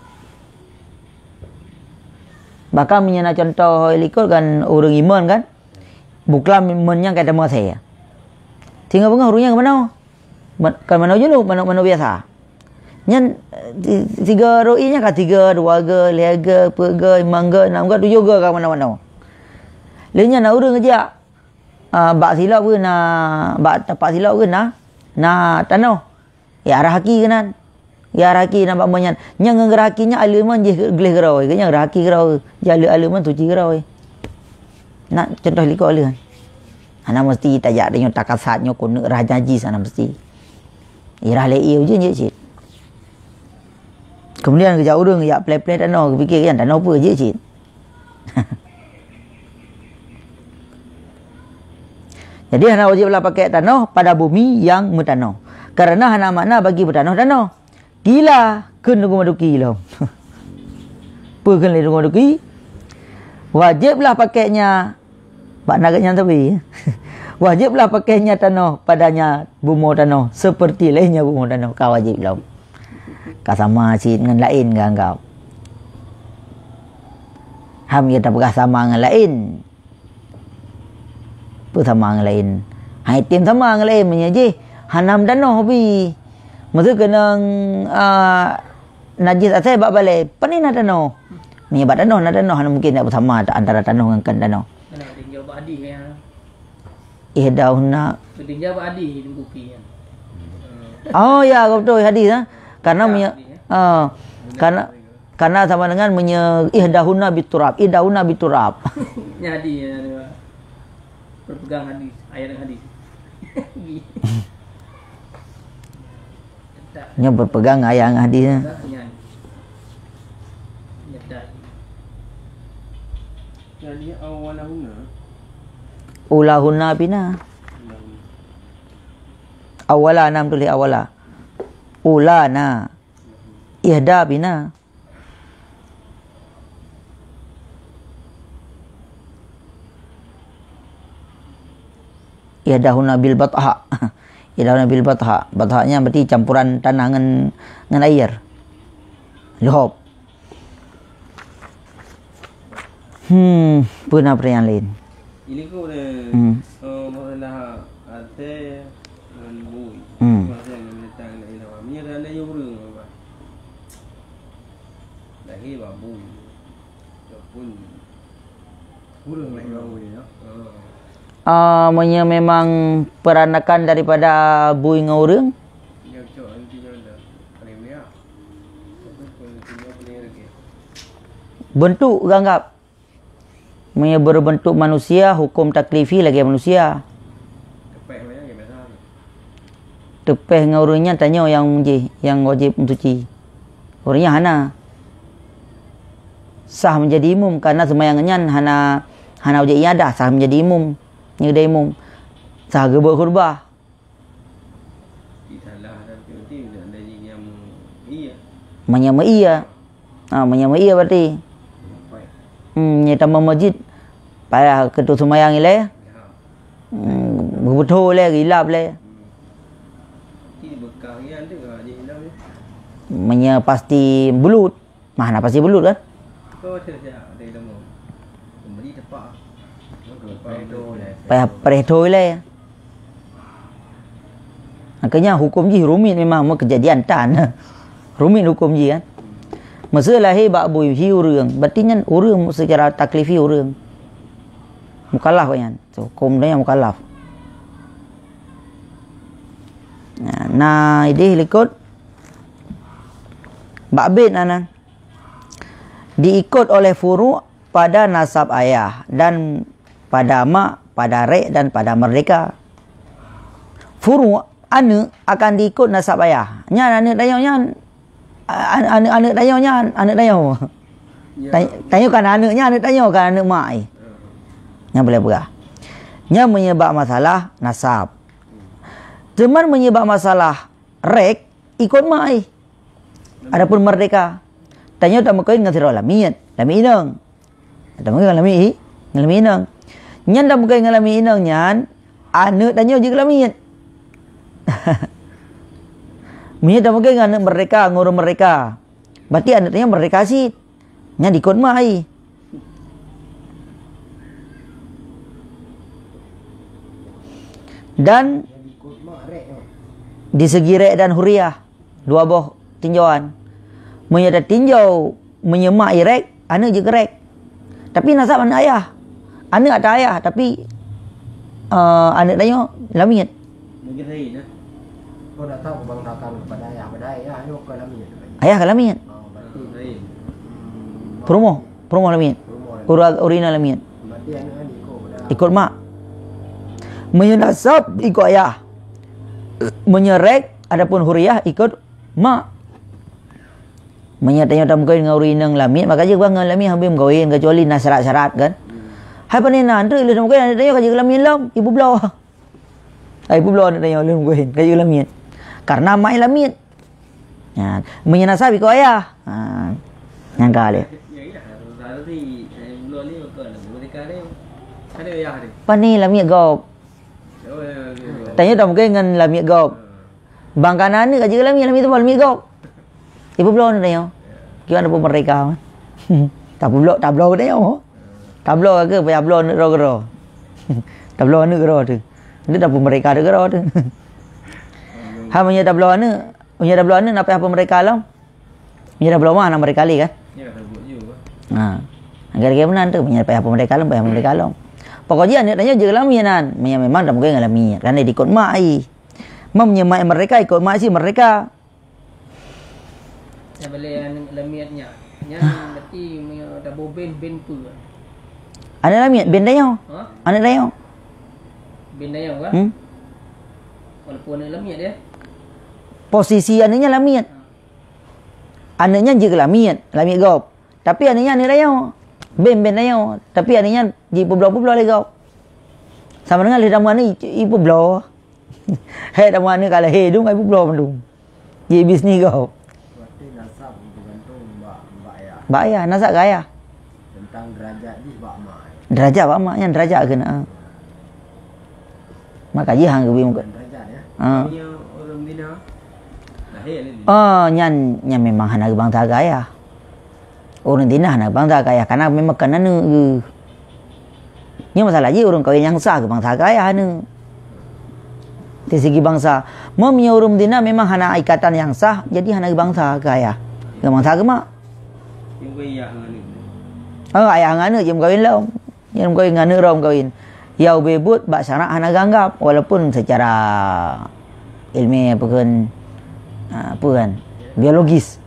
Bahkan meunyoe na contoh likot kan ureuëng iman kan. Buklam iman nyang ka teuma saya. Singoh beungoh ureuëng nyang keumanö? Ma-, ka manö junub, manö, manö biasa. Nyan, eh, ti-, tiga roh nyan ka tiga, dua ga, lhèe ga, peuet ga, limong ga, nam ga, tujoh ga ka manö-manö. Lheueh nyan na ureuëng geujak, ah, bak silop geuh na, bak tapak silop geuh na, na tanoh. Ya arah aki geuh nan. Ya arah aki na bak meunan. Nyang ngon geurah aki nyan aleuman jih gleh keudroe, geuh nyan geurah aki keudroe. Jaleuek aleuman suci keudroe. Nak contoh likot lheueh. Hana meusti tajak tanyoe takasat nyoe keuneuk rah najis, hana meusti. Irah lé ié ujeuen jeuet cit. Kemudian geujak ureuëng geujak pleh-pleh tanoh, geupike nyan tanoh peue jeuet cit. Jadi hana wajéb lah pakai tanoh pada bumi nyang meutanoh. Karena hana makna bagi peutanoh tanoh. Kila kheun Teungku Maduki lom. Peue kheun lé Teungku Maduki? Wajéb lah pakainya, bak nanggroe nyan tapi. Wajéb lah pakainya tanoh padanya bumoe tanoh, seperti lainnya bumoe tanoh, ka wajéb lom. Ka sama cit ngon laén geuanggap. Ham ya tapeugah sama ngon laén. Peue sama ngon laén? Hai tem sama ngon laén meunyoe jih hana meutanoh pi. Meuseu keunong, a, najis asai bak balée, pane na tanoh. Meunyoe bak tanoh na tanoh, hana mungkin nak beusama ta-, antara tanoh ngon kon tanoh. Ihdauna. Oh ya, betul hadis, ha. Karena meunyoe, ah, karena Karena sama dengan menye-, ihdahuna biturab, ihdahuna biturab. Jadi, ya, dia berpegang hadis, ayat dan hadis. Nyoe berpegang ayat dan hadis, ya. Nyan. Nyetak. Jadi, awalahuna. Ulahuna pina. Ulahuna. Awala, nam tulis awala. Ulana. Ihda pina. Ihdahuna bil batha. Ihdahuna bil batha. Batha nyan berarti campuran tanah ngon, ngon air. Lhop. Hmm, peue na pertanyaan lain? Ini kok ni, Hmm. eh, masalah Aceh ngon bui. Hmm. Masalah ngon binatang lain apa? Meunyo seandainya ureueng apa? Lahé bak bui. Ataupun ureueng lahé bak bui, ya. Ah, meunyo memang peranakan daripada bui ngon ureueng? Ya, cok, nanti dia ada. Paling banyak. Bentuk geuanggap. Meunyoe berbentuk manusia, hukum taklifi lagèe manusia. Teupeh ngon ureueng nyan tanyoe nyang jih, nyang wajéb mencuci. Ureueng nyan hana sah menjadi imum, karena seumayang nyan hana, hana wajéb iadah, sah menjadi imum. Nyoe dai imum. Sah geubeuet khutbah. Meunyoe meuiya. Ha, meunyoe meuiya berarti. Hmm, nyoe tamong masjid. Payah keu seumayang ilèe. Hmm, beutôi lé, gilap lé. Meunyoe pasti bulut. Mah na pasti bulut kan? Payah preh thô ilèe. Makanya hukum jih rumit memang, mau kejadian tan. Rumit hukum jih kan. Meuseu lahé bak bui hi ureueng, berarti nyan ureueng secara taklifi ureueng. Mukallaf nyan. So, hukum dia mukallaf. Nah, nah, idéh likot bak bét na nan. Diikut oleh furu' pada nasab ayah dan pada mak, pada rek dan pada merdeka. Furu', aneuk, akan diikut nasab ayah. Nyan aneuk tanyoe nyan, a-, aneuk, aneuk tanyoe nyan, aneuk tanyoe. Ya. Tanyoe, tanyoe kan aneuk nyan, aneuk tanyoe kan aneuk mak, eh. Ya. Nyan boleh peugah. Nyan meunyoe bak masalah nasab. Cuman meunyoe bak masalah rek, ikut mak, eh. Adapun merdeka, tanyoe tameukawen ngon sidroe lamiet, lamiet inong. Tameukawen ngon lamiet i-, ngon lamiet inong. Nyan tameukawen ngon lamiet inong nyan, aneuk tanyoe jeuet keu lamiet. Meunyoe tameukawen ngon aneuk merdeka, ngon ureueng merdeka, berarti aneuk tanyoe merdeka cit. Nyan dikot mak, eh. Dan di segi rek dan huriah, dua boh tinjauan. Meunyoe tatinjau, meunyoe mak i rek, aneuk jeuet keu rek. Tapi nasab aneuk ayah. Aneuk ata ayah, tapi, eh, aneuk tanyoe lamiet. Mungkin lain, eh. Kau dah tahu bangsakan kepada ayah, pada ayah, ayah bukan lamiet. Ayah kan lamiet. Oh, berarti lain. Peurumoh, peurumoh lamiet. Peurumoh lamiet. Ura-, urina lamiet. Berarti aneuk kan ikut pada Ikut mak. Meunyoe nasab, ikut ayah. Meunyoe rek, adapun huriah, ikut mak. Meunyoe tanyoe tameukawen ngon ureueng inong lamiet, maka jeuet bang ngon lamiet habéh meukawen, kecuali na syarat-syarat kan. Hai pane na, enteuk lheueh tameukawen, aneuk tanyoe ka jeuet keu lamiet lom, ibu bloe. Hai ibu bloe aneuk tanyoe lheueh meukawen, ka jeuet keu lamiet. Karena mak i lamiet. Ya, meunyoe nasab ikut ayah. Ha. Nyang ka lé. Pane lamiet gob. Tanyoe tameukawen ngon lamiet gob. Bang kana aneuk ka jeuet keu lamiet, lamiet teuma lamiet gob. Ibu bloe aneuk tanyoe. Kiban pun merdeka. Tabloe, tabloe tanyoe. Tabloe ka payah bloe aneuk droe keudroe. Tabloe aneuk keudroe tu. Itu dah pun merdeka keudroe tu. Ha, meunyoe tabloe aneuk, meunyoe tabloe aneuk na payah pun merdeka lom. Meunyoe tabloe mah na merdeka lé kan? Ha. Gara-gara meunan tu, meunyoe payah pun merdeka lom, payah pun merdeka lom. Pokok jih aneuk tanyoe jeuet keu lamiet nan. Meunyoe memang tameukawen ngon lamiet. Kan dikot mak i. Meunyoe mak merdeka, ikut mak cit merdeka. Nyang balèe aneuk lamiet nyan. Nyan berarti meunyoe taboh ben, ben peue? Aneuk lamiet, ben tanyoe. Ha? Aneuk tanyoe. Ben tanyoe kan? Hmm. Walaupun aneuk lamiet ya. Posisi aneuk nyan lamiet. Ha. Aneuk nyan jeuet keu lamiet, lamiet gob. Tapi aneuk nyan aneuk tanyoe. Ben, ben tanyoe. Tapi aneuk nyan jipeubloe-peubloe lé gob. Sama dengan lheueh tameuaneuk i-, ipeubloe. Hai tameuaneuk ka lahé dum, ka ipeubloe mandum. Jibri bisnis gob. Berarti nasab bergantung bak, bak ayah. Bak ayah, nasab keu ayah. Tentang derajat jih bak mak, eh. Derajat bak mak nyan, derajat keunan. Maka jih hana geubi muka. Ha. Oh, nyan, nyan memang hana geubangsa keu ayah. Ureuëng zina hana geubangsa keu ayah, karena memang kon aneuëk geuh. Nyoe masalah jih ureuëng kawin nyang sah geubangsa keu ayah aneuëk. Di segi bangsa, meunyoe ureuëng zina memang hana ikatan nyang sah, jadi hana geubangsa keu ayah. Geubangsa keu mak. Oh, ayah ngon aneuëk jeuet meukawen lom. Nyang meukawen ngon aneuëk droe meukawen. Ya ubé buet bak syarak hana geuanggap, walaupun secara ilmiah apa kan, ha, apa kan, biologis.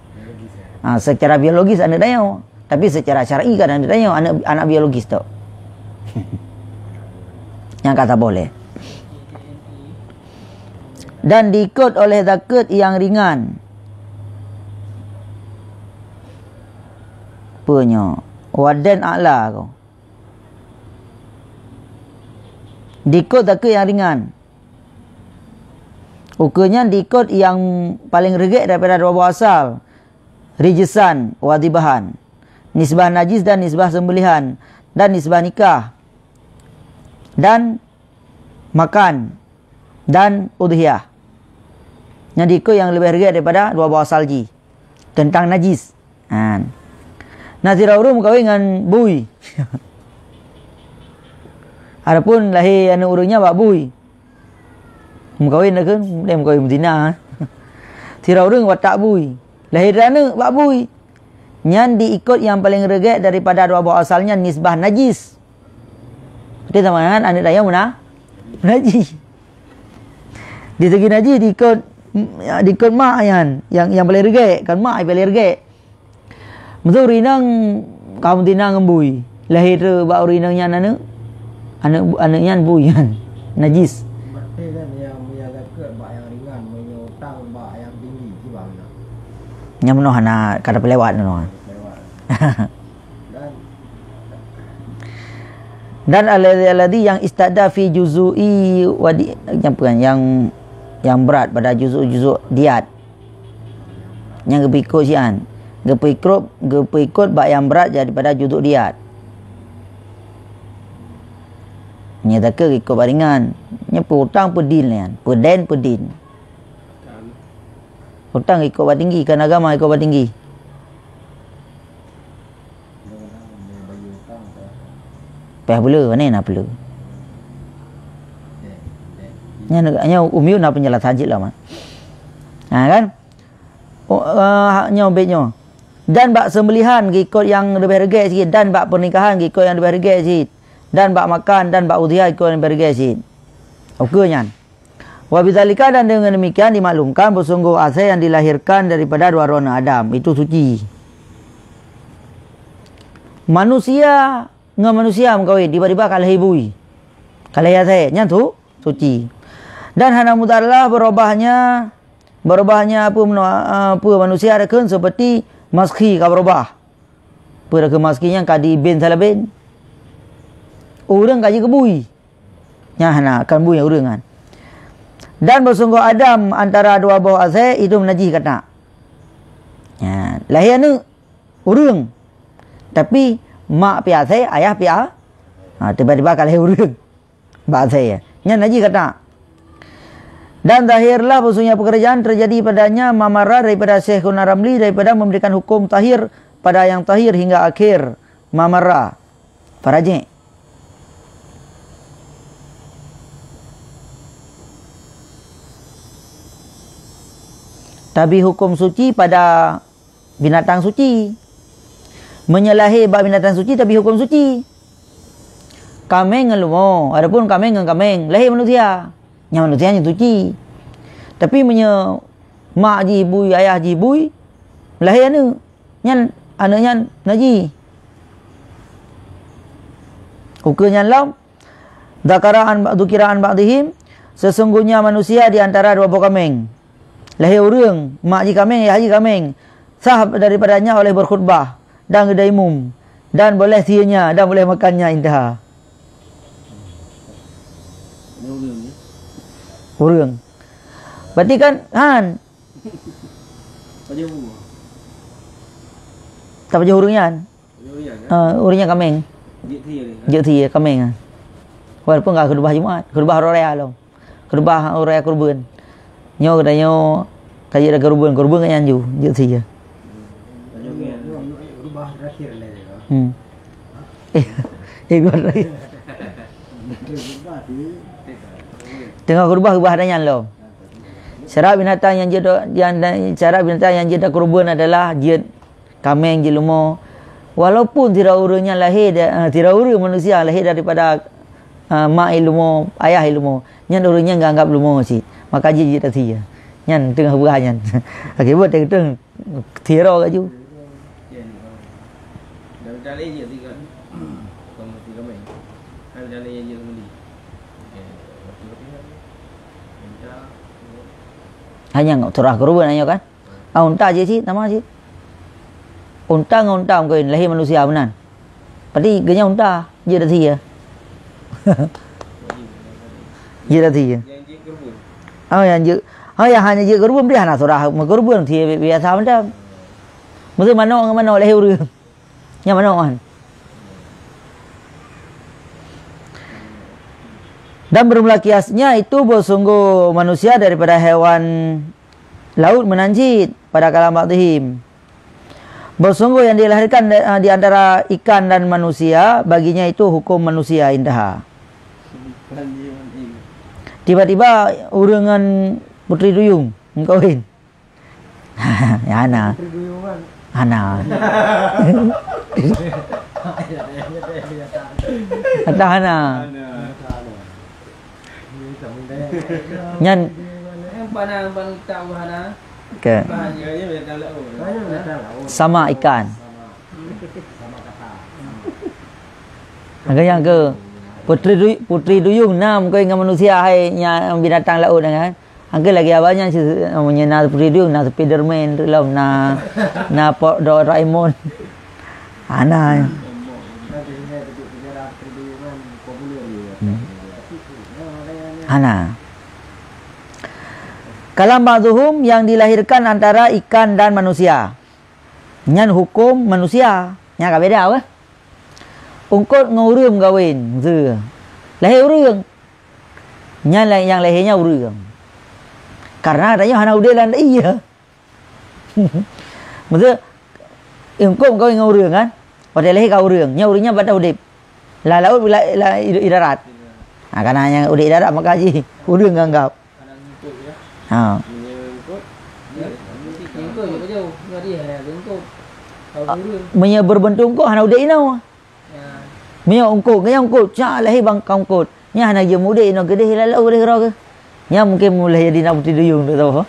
Ha, secara biologis aneuëk tanyoe, tapi secara syar'i kan aneuëk tanyoe anak, anak biologis tu. Nyang kata boleh. Dan diikot oleh zakeuet yang ringan. Apa nyoe? Waden a'la ko. Diikot zakeuet nyang ringan. Ukeue nyan diikot nyang paleng reugét daripada dua boh asal, rijesan wa dhibahan, nisbah najis dan nisbah seumbeulihan, dan nisbah nikah, dan makan, dan udhiyah. Nyan diikot nyang leubeh reugét daripada dua boh asal jih. Teuntang najis. Han. Na sidroe ureuëng meukawen ngon bui. Adapun lahé aneuëk ureuëng nyan bak bui. Meukawen dah kan, dia meukawen beuzina. Sidroe ureuëng watak bui. Lahé aneuëk bak bui. Nyan diikot nyang paleng reugét daripada dua boh asal nyan nisbah najis. Berarti sama dengan aneuëk tanyoe meunan, najis. Di segi najis diikot, diikot mak nyan, nyang, nyang paleng reugét, kon mak nyang paleng reugét. Meuseu ureuëng inong ka meutina ngon bui, lahé teuk bak ureuëng inong nyan aneuëk, aneuëk, aneuëk nyan bui nyan, najis. Berarti kan nyang, nyang zakeuet bak nyang ringan, meunyoe utang bak nyang tinggi, kiban na? Nyang meunoe hana ka tapeulewat meunoe. Lewat. Dan Dan alladzi, alladzi yang istada fi juzu'i wadi, nyang apa, nyang, nyang brat pada juzuk-juzuk diat. Nyang geupeuikot sian. Geupeuikot, geupeuikot bak nyang brat daripada juzuk diat. Nyan takeu geukot bak ringan. Nyan peue utang peue din nyan. Peue den peue din. Utang ikot bak tinggi, kan agama ikot bak tinggi. Payah peuleu, ane na peuleu. Nyan, nyan Umi na penjelasan cit lah, man. Ha, kan? Oh, ah, nyoe bet nyoe. Dan bak seumbelihan geikot nyang leubeh reugét cit, dan bak pernikahan geikot nyang leubeh reugét cit, dan bak makan, dan bak udhiyah geikot nyang leubeh reugét cit. Oke nyan. Wa bidzalika, dan dengan demikian dimaklumkan, beusunggoh asée yang dilahirkan daripada dua droeneuh Adam itu suci. Manusia ngon manusia meukawen, tiba-tiba ka lahé bui. Ka lahé asée, nyan su-, suci. Dan hana mudarat lah berubahnya, berubahnya apa meno-, apa manusia ada kheun seperti maskhi ka berubah. Peue takheun maskhi nyan ka diben salah ben. Ureuëng ka jikeubui. Nyan hana, kan bui ureuëng kan. Dan beusunggoh Adam antara dua boh asée itu najih gata. Nyan, lahé aneuëk ureuëng. Tapi mak pih asée, ayah pih a-, ha, tiba-tiba ka lahé ureuëng. Bak asée. Nyan najih gata. Dan zahirlah bahwasanya pekerjaan terjadi padanya ma marra daripada Syekhuna Ramli daripada memberikan hukum tahir pada yang tahir hingga akhir ma marra. Farajik. Tabi hukum suci pada binatang suci. Meunyoe lahé bak binatang suci, tabi hukum suci. Kaméng ngon leumo, adapun kaméng ngon kaméng, lahé manusia. Nyang manusia nyan suci. Tapi meunyoe mak jih bui, ayah jih bui, lahé aneuëk. Nyan, aneuëk nyan najih. Ukeue nyan lom, dzakara an, dzukira an ba'dihim, sesungguhnya manusia di antara dua boh kaméng. Lahé ureuëng, mak jih kaméng, ayah jih kaméng. Sah daripadanya oleh berkhutbah dan geudaimum. Dan boleh sianya dan boleh makannya, intaha. Ureuëng. Berarti kan, han. Tapajoh ureuëng nyan. Ah, ureuëng nyan kaméng. Jeuet sie kaméng. Walaupun ka khutbah Jumat, khutbah hari raya lom. Keureubeuen, raya keureubeuen. Nyoe geutanyoe ka jeuet raya keureubeuen, keureubeuen nyan ju, jeuet sie. Hmm. Eh, eh, gua tadi. Teungoh keureubeuen, keureubeuen ata nyan lom. Syarat binatang nyang jeuet, nyang, syarat binatang nyang jeuet keureubeuen adalah jeuet kaméng, jeuet leumo. Walaupun sidroe ureuëng nyan lahé da-, eh, sidroe ureuëng manusia lahé daripada, eh, mak ileumo, ayah ileumo, nyan ureuëng nyan geuanggab leumo cit. Maka jeuet, jeuet ata sie. Nyan teungoh keureubeuen nyan. Oke, buet teuntèe. Tiro laju. Hanya nggak surah keureubeuen nyoe kan? Ah, unta jih cit, nama cit. Unta ngon unta mungkin lahé manusia meunan. Berarti geuhnyan unta, jeuet ata sie. Jeuet ata sie. Oh, nyang jeuet. Oh, nyang hana jeuet keureubeuen, bri hana surah meukeureubeuen, sie biasa macam. Mesti manok ngon manok lahé ureuëng. Nyang manok kan. Dan bermula kiasnya itu bersungguh manusia daripada hewan laut meunan cit pada kalam ba'dihim. Bersungguh yang dilahirkan da-, di antara ikan dan manusia, baginya itu hukum manusia intaha. Tiba-tiba ureuëng ngon putri duyung meukawen. Ya, hana. Hana. Kata hana. Nyan. Ke. Sama ikan. Maka nyang ke putri du-, putri duyung na mungkin ngon manusia hai nyang binatang laut kan. Angke lagi awak nyan si, meunyoe na Fridun, na Spiderman tu lom, na, na po-, Doraemon. Hana. Hmm. Hana. Kalam ba'dhuhum yang dilahirkan antara ikan dan manusia. Nyan hukum manusia. Nyan ka beda weh. Ungkot ngon ureuëng meukawen, ze. Lahé ureuëng. Nyan la-, nyang lahé nyan ureuëng. Karena tanyoe hana udeb lam ie. Maksud, ungkot meukawen ngon ureuëng kan? Watée lahé ka ureuëng, nyan ureuëng nyan bak udeb. Lam laôt, lam, lam i-, i darat. Ha, karena nyang udeb i darat maka jih ureuëng geuanggab. Ha. Meunyoe berbentuk ungkot hana udeb inoe. Meunyoe ungkot, nyan ungkot, cak lahé bangka ungkot. Nyan hana jeuet udeb inoe, geudeh lam laôt, geudeh keudroe keuh. Nyan mungkin mulai jadi na putri duyung tu, tahu.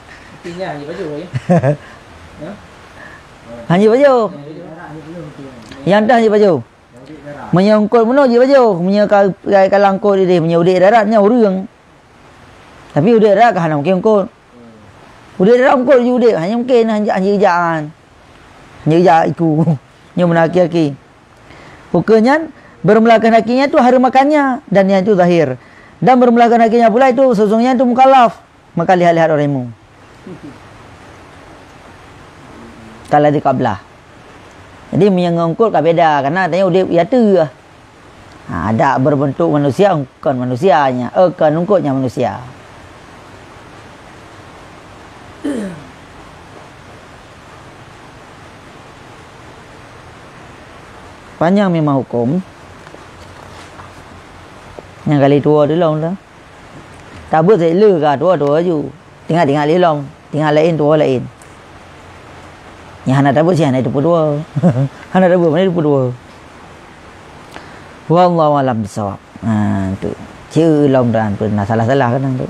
Hana jeuet pajoh. Nyang dah jeuet pajoh. Meunyoe ungkot meunoe jeuet pajoh, meunyoe ka, ka, ka lam ungkot ideh, meunyoe udeb darat nyan ureuëng. Tapi udeb darat ka hana mungkin ungkot. Udeb darat ungkot jeuet udeb, hanya mungkin hana, hana ijak an. Hana ijak iku. Nyoe meunan aki-aki. Huköm nyan, bermula keuheundak nyan tu hareuem makannya, dan nyan tu zahir. Dan bermula keuheundak nyan pula itu sesungguhnya itu mukallaf. Maka lihat-lihat orang ilmu. Kalau di kablah. Jadi, meunyoe ngon ungkot ka beda, karena tanyoe udeb ie ateueh. Ha, adak berbentuk manusia, kon manusia nyan, eh, kon ungkot nyan manusia. Panyang memang huköm. Nyang kali tuwo dilong tu. Tabeuet sek le ka tuwo-tuwo laju. Tinggai-tinggai lé lom, tinggai laén tuwo laén. Nyang hana tabeuet si hana teupeu tuwo. Hana tabeuet, hana teupeu tuwo. Wallahu a'lam bishawab. Ha, tu. Ceu lom dan pernah salah-salah kadang tu.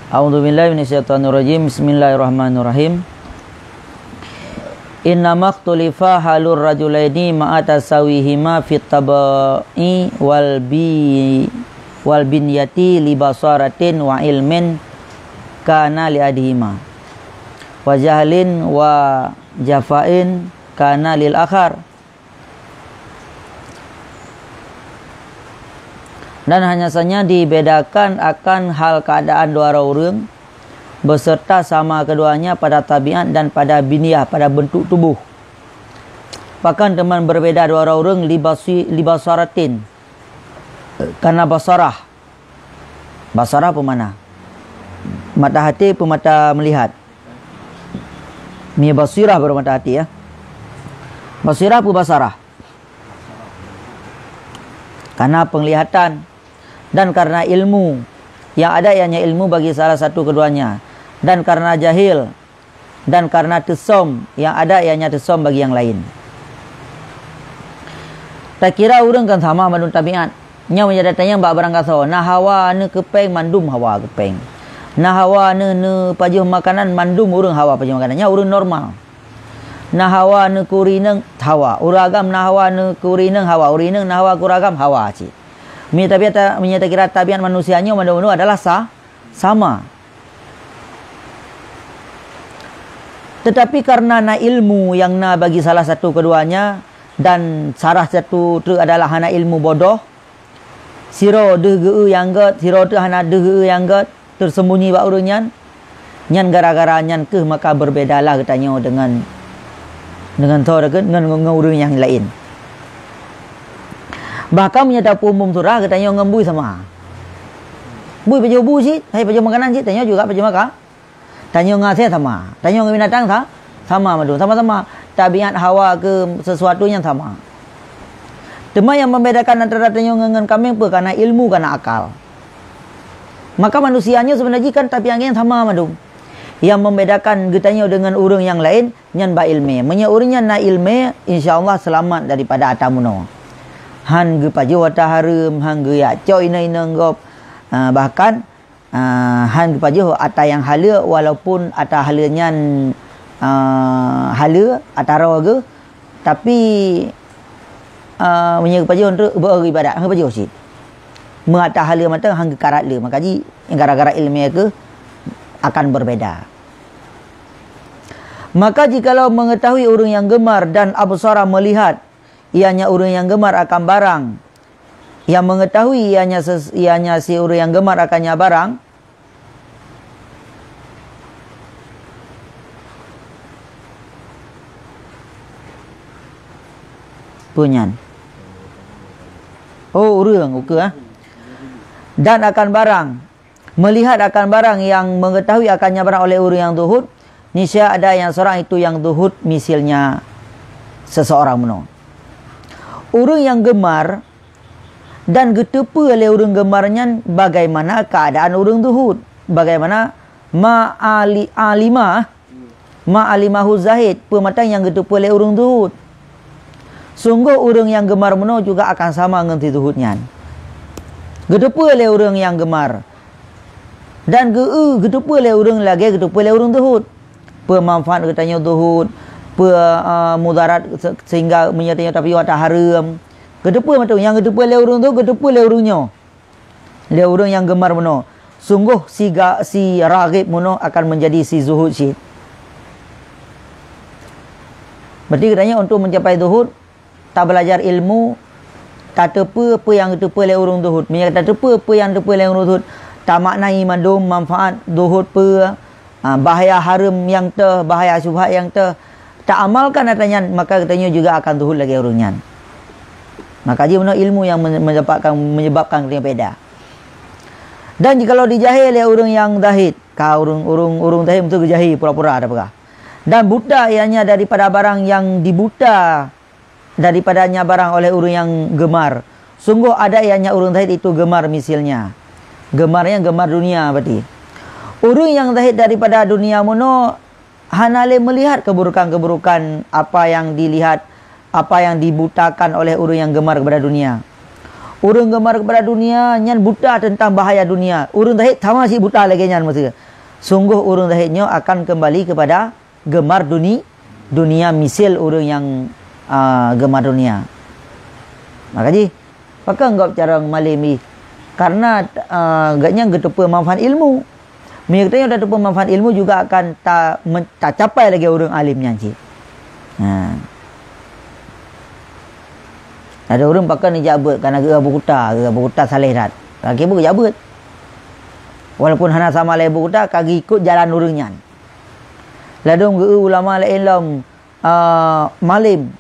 A'udzubillahi minasyaitonirrajim. Bismillahirrahmanirrahim. Innamakhtulifa halur rajulaini ma'a tasawihima fit taba'i wal bi-, wal binyati li basaratin wa ilmin kana li adhima, wa jahlin wa jafain kana lil akhar. Dan hanya saja dibedakan akan hal keadaan dua orang ureuëng, beserta sama keduanya pada tabiat dan pada binyah, pada bentuk tubuh. Bahkan teuma berbeda dua orang ureuëng li basi-, li basaratin, karena basarah. Basarah peue makna? Mata hati peue mata melihat? Mie basirah baru mata hati, ya. Basirah peue basarah? Karena penglihatan dan karena ilmu. Yang ada ianya ilmu bagi salah satu keduanya. Dan karena jahil dan karena teusom, yang ada ianya teusom bagi yang lain. Takira ureuëng kan sama mandum tabiat. Nyoe meunyoe tatanyong bak barang gasoe, na hawa neukeupeng, mandum hawa keupeng. Na hawa neu-, neupajoh makanan, mandum ureuëng hawa pajoh makanan. Nyoe ureuëng normal. Na hawa neukuri inong, hawa. Ureuëng agam na hawa neukuri inong, hawa. Ureuëng inong na hawa kuri agam, hawa cit. Meunyoe tabiat ta-, meunyoe takira tabiat manusia nyoe mandum-mandum adalah sa-, sama. Tetapi karena na ilmu yang na bagi salah satu keduanya dan salah satu treuk adalah hana ilmu bodoh, sidroe deuh geu-eu nyang gét, sidroe treuk hana deuh geu-eu nyang gét, tersembunyi bak ureuëng nyan, nyan gara-gara nyan keuh maka berbedalah geutanyoe dengan, dengan tho deukeuet ngon, ngon, ngon ureuëng nyang laén. Bahkan meunyoe tapeuumum surah geutanyoe ngon bui sama. Bui pajoh bu cit, hai pajoh makanan cit, tanyoe juga pajoh maka-, tanyoe ngon asèe sama. Tanyoe ngon binatang sa-, sama mandum, sama-sama. Tabiat hawa keu sesuatu nyang sama. Teuma nyang membedakan antara tanyoe ngon, ngon kaméng peue? Karena ilmu, karena akal. Maka manusia nyoe sebenarnya kan tabiat nyang sama mandum. Yang membedakan geutanyoe dengan ureuëng nyang laén, nyan bak iéleumé. Meunyoe ureuëng nyan na iéleumé, insya Allah seulamat daripada ata meunoe. Han geupajoh ata hareuem, han geujak cok inong-inong gob, ah, bahkan, ah, han geupajoh ata nyang haleue, walaupun ata haleue nyan, ah, haleue, ata roe geuh, tapi, ah, meunyoe geupajoh untuk beu ibadat, han geupajoh cit. Meu ata haleue mantong han geukarat le, maka jih gara-gara iéleumé keuh akan berbeda. Maka jikalau mengetahui ureuëng nyang geumar dan absara melihat, ianya ureuëng nyang geumar akan barang, yang mengetahui ianya ses-, ianya si ureuëng nyang geumar akan nyan barang, peue nyan? Oh, ureuëng, ukeue, ah. Dan akan barang, melihat akan barang yang mengetahui akannya barang oleh ureuëng nyang zuhud, niscaya ada yang seorang itu yang zuhud misilnya seseorang meunoe. Ureuëng nyang geumar dan geuteupeue lé ureuëng geumar nyan bagaimana keadaan ureuëng zuhud, bagaimana ma ali-, alima, ma alimahu zahid, peue mantong nyang geuteupeue lé ureuëng zuhud. Sunggoh ureuëng nyang geumar meunoe juga akan sama ngon si zuhud nyan. Geuteupeue lé ureuëng nyang geumar dan geu-, geuteupeue lé ureuëng lagée geuteupeue lé ureuëng zuhud. Peue manfaat geutanyoe zuhud, peue, ah, mudarat se-, sehingga meunyoe tanyoe tapiôh ata hareuem. Geuteupeue mantong, nyang geuteupeue lé ureuëng zuhud, geuteupeue lé ureuëng nyoe. Lé ureuëng nyang geumar meunoe, sunggoh si ga-, si raghib meunoe akan meunjadi si zuhud cit. Berarti geutanyoe untuk mencapai zuhud, tabeulajar ilmu, tateupeue peue nyang geuteupeue lé ureuëng zuhud. Meunyoe tateupeue peue nyang geuteupeue lé ureuëng zuhud, tamaknai mandum manfaat zuhud peue, ah, bahaya hareuem nyang teuh, bahaya syubhat nyang teuh, taamalkan ata nyan, maka geutanyoe juga akan zuhud lagée ureuëng nyan. Maka jih meunoe ilmu nyang men-, menyebabkan, menyebabkan geutanyoe beda. Dan jikalau dijahé lé ureuëng nyang zahid, ka ureuëng, ureuëng, ureuëng zahid beutôi geujahi pura-pura tapeugah. Dan buta ianya daripada barang nyang dibuta daripadanya barang oleh ureuëng nyang geumar. Sunggoh ada ianya ureuëng zahid itu geumar misilnya. Geumar nyan geumar dunia berarti. Ureuëng nyang zahid daripada dunia meunoe hana lé melihat keburukan-keburukan apa yang dilihat, apa yang dibutakan oleh ureuëng nyang geumar kepada dunia. Ureuëng geumar kepada dunia nyan buta tentang bahaya dunia. Ureuëng zahid sama cit buta lagée nyan meuseu. Sunggoh ureuëng zahid nyoe akan kembali kepada geumar duni-, dunia misil ureuëng nyang, ah, geumah dunia. Maka jih, pakon gob carông malem jih? Karena, ah, gobnyan geuteupeue manfaat ilmu. Meunyoe geutanyoe tateupeue manfaat ilmu juga akan ta-, men-, tacapai lagée ureuëng alim nyan cit. Ha. Ada ureuëng pakon jak beuet, kana geuh bukuta, geuh bukuta saleh that. Kaki bu jak beuet. Walaupun hana sama lé bukuta, ka geuikot jalan ureuëng nyan. Ladôm geu ulama laén lom, ah, malem.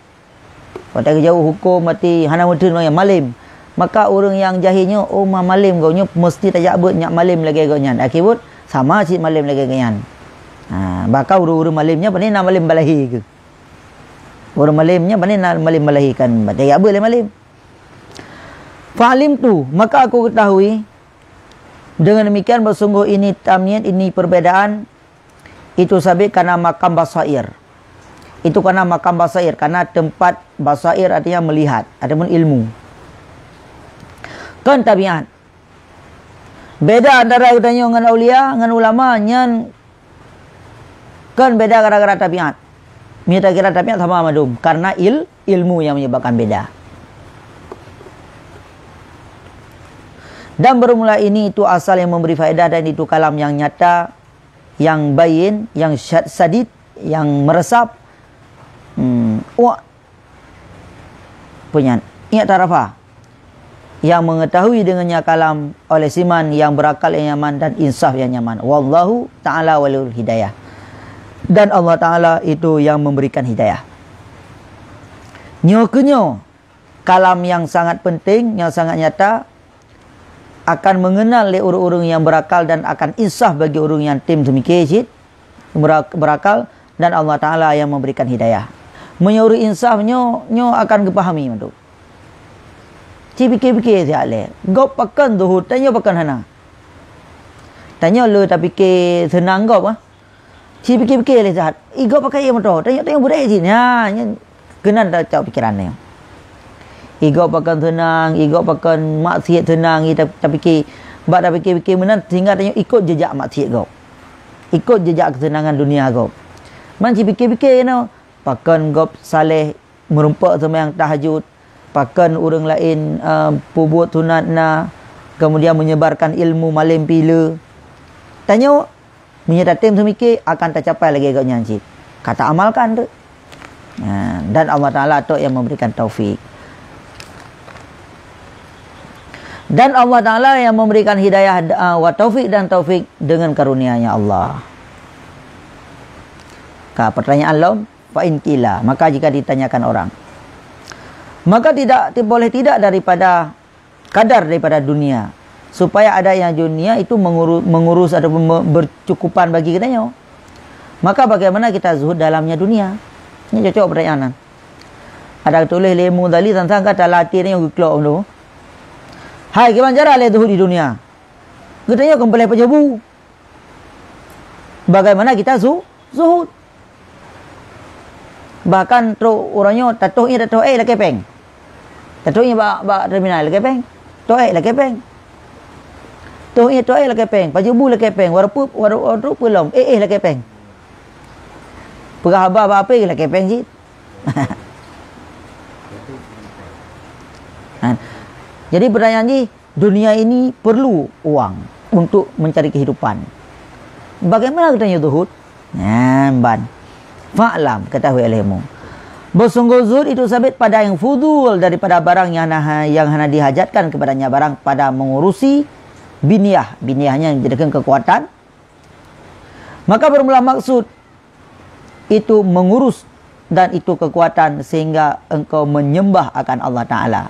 Watée geujaweueb huköm mati hana meuteun lom nyan malem. Maka ureuëng nyang jahé nyoe, oh, ma-, malem gobnyoe meuseuti tajak beuet nyak malem lagée gobnyan. Akhé buet sama cit malem lagée gobnyan. Ha, bahkan ureuëng-ureuëng malem nyan pane na malem balahé keuh. Ureuëng malem nyan pane na malem balahé kan, tajak beuet lé malem. Fa'alimtu, maka aku ketahui, dengan demikian bersungguh ini tamyiz, ini perbedaan, itu sabit karena makam basair. Itu karena makam basair, karena tempat basair artinya melihat ataupun ilmu. Kon tabiat. Beda antara geutanyoe ngon aulia, ngon ulama nyan kon beda gara-gara tabiat. Meunyoe takira tabiat sama mandum, karena il-, ilmu yang menyebabkan beda. Dan bermula ini itu asal yang memberi faedah dan itu kalam yang nyata, yang bayin, yang syad-, sadid, yang meresap. Hmm, wa-, Peunyan, i'tarafa, yang mengetahui dengannya kalam oleh siman yang berakal yang nyaman dan insaf yang nyaman. Wallahu ta'ala waliyul hidayah. Dan Allah Ta'ala itu yang memberikan hidayah. Nyoe keunyoe kalam yang sangat penting, yang sangat nyata, akan mengenal lé ureuëng-ureuëng yang berakal dan akan insaf bagi ureuëng yang tem seumiké cit, berak-, berakal, dan Allah Ta'ala yang memberikan hidayah. Meunyoe ureuëng insaf nyoe, nyoe akan geupahami mandum. Ci pikir-pikir siat lé, gob pakon zuhud, tanyoe pakon hana. Tanyoe le tapike seunang gob, ah. Ci pikir-pikir lé siat, i gob pakai ie moto, tanyoe, tanyoe budaya cit. Ha, nyan keunan tacok pikiran nyoe. I gob pakon seunang, i gob pakon maksiat seunang, i ta-, tapike, bak tapike-pike meunan sehingga tanyoe ikot jejak maksiat gob. Ikot jejak keuseunangan dunia gob. Man ci pikir-pikir inoe, pakon gob saleh meurumpok seumayang tahajud, pakon ureuëng laén, eh, peubuet sunat na, kemudian menyebarkan ilmu malem pih le. Tanyoe, meunyoe tatem seumiké, akan tacapai lagée gobnyan cit. Ka taamalkan tu. Ha, dan Allah Ta'ala tok yang memberikan taufik. Dan Allah Ta'ala yang memberikan hidayah, ah, wa taufik dan taufik dengan karunia-Nya Allah. Ka, pertanyaan lom, fa in qila, maka jika ditanyakan orang, maka tidak, ti-, boleh tidak daripada kadar daripada dunia, supaya ada yang dunia itu menguru-, mengurus ataupun me-, bercukupan bagi kita nyoe. Maka bagaimana kita zuhud dalamnya dunia? Ini cocok pertanyaan nyan. Ada tuléh lé Imam Ghazali tentang kata lati nyoe geuklok tu. Hai, kiban cara lé zuhud di dunia? Geutanyoe kon peureulée pajoh bu. Bagaimana kita zu-, zuhud? Bahkan trok uroe nyoe tatoh ie tatoh ék lakée péng. Tatoh ie bak, bak terminal lakée péng. Toh ék lakée péng. Toh ie toh ék lakée péng. Pajoh bu lakée péng. Waroe pu-, waroe, waroe trok peulom. Éh, éh lakée péng. Peugah haba bak ape lakée péng cit. Ha. Jadi pertanyaan jih, dunia ini perlu uang untuk mencari kehidupan. Bagaimana geutanyoe zuhud? Nyan ban. Fa'lam, ketahui olehmu. Bersungguh zuhud itu sabit pada yang fudul daripada barang yang hana, yang hana dihajatkan kepadanya, barang pada mengurusi binyah. Binyah nyan jadikan kekuatan. Maka bermula maksud itu mengurus dan itu kekuatan sehingga engkau menyembah akan Allah Ta'ala.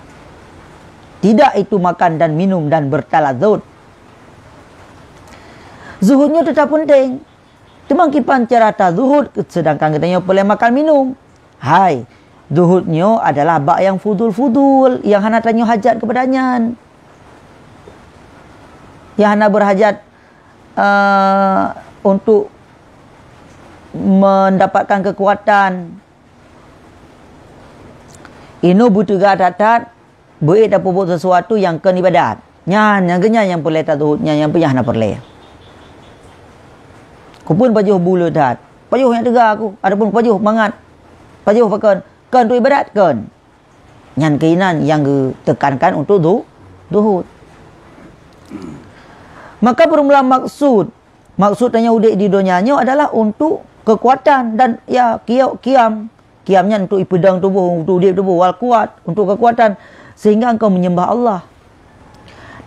Tidak itu makan dan minum dan bertalazut. Zuhud nyoe teutap penting. Teuma kiban cara tazuhud, sedangkan geutanyoe peureulée makan minum. Hai, zuhud nyoe adalah bak yang fudul-fudul, yang hana tanyoe hajat kepada nyan. Yang hana berhajat, eh, untuk mendapatkan kekuatan. Inoe beuteuga that-that, beuék tapeubuet sesuatu nyang kon ibadat. Nyan, nyang geuhnyan nyang peureulée tazuhud, nyan nyang peunyah na peureulée. Kupeue pajoh bu le that. Pajoh nyang teuga aku, ataupun pajoh mangat. Pajoh pakon? Kon untuk ibadat, kon. Nyan keuinan nyang geutekankan untuk zu-, zuhud. Maka peureumeula maksud, maksud tanyoe udép di donya nyoe adalah untuk keukuatan dan, ya, kiyo-, kiam. Kiam nyan untuk ipeudong tuboh, untuk udép tuboh, wal kuat, untuk keukuatan, sehingga engkau menyembah Allah.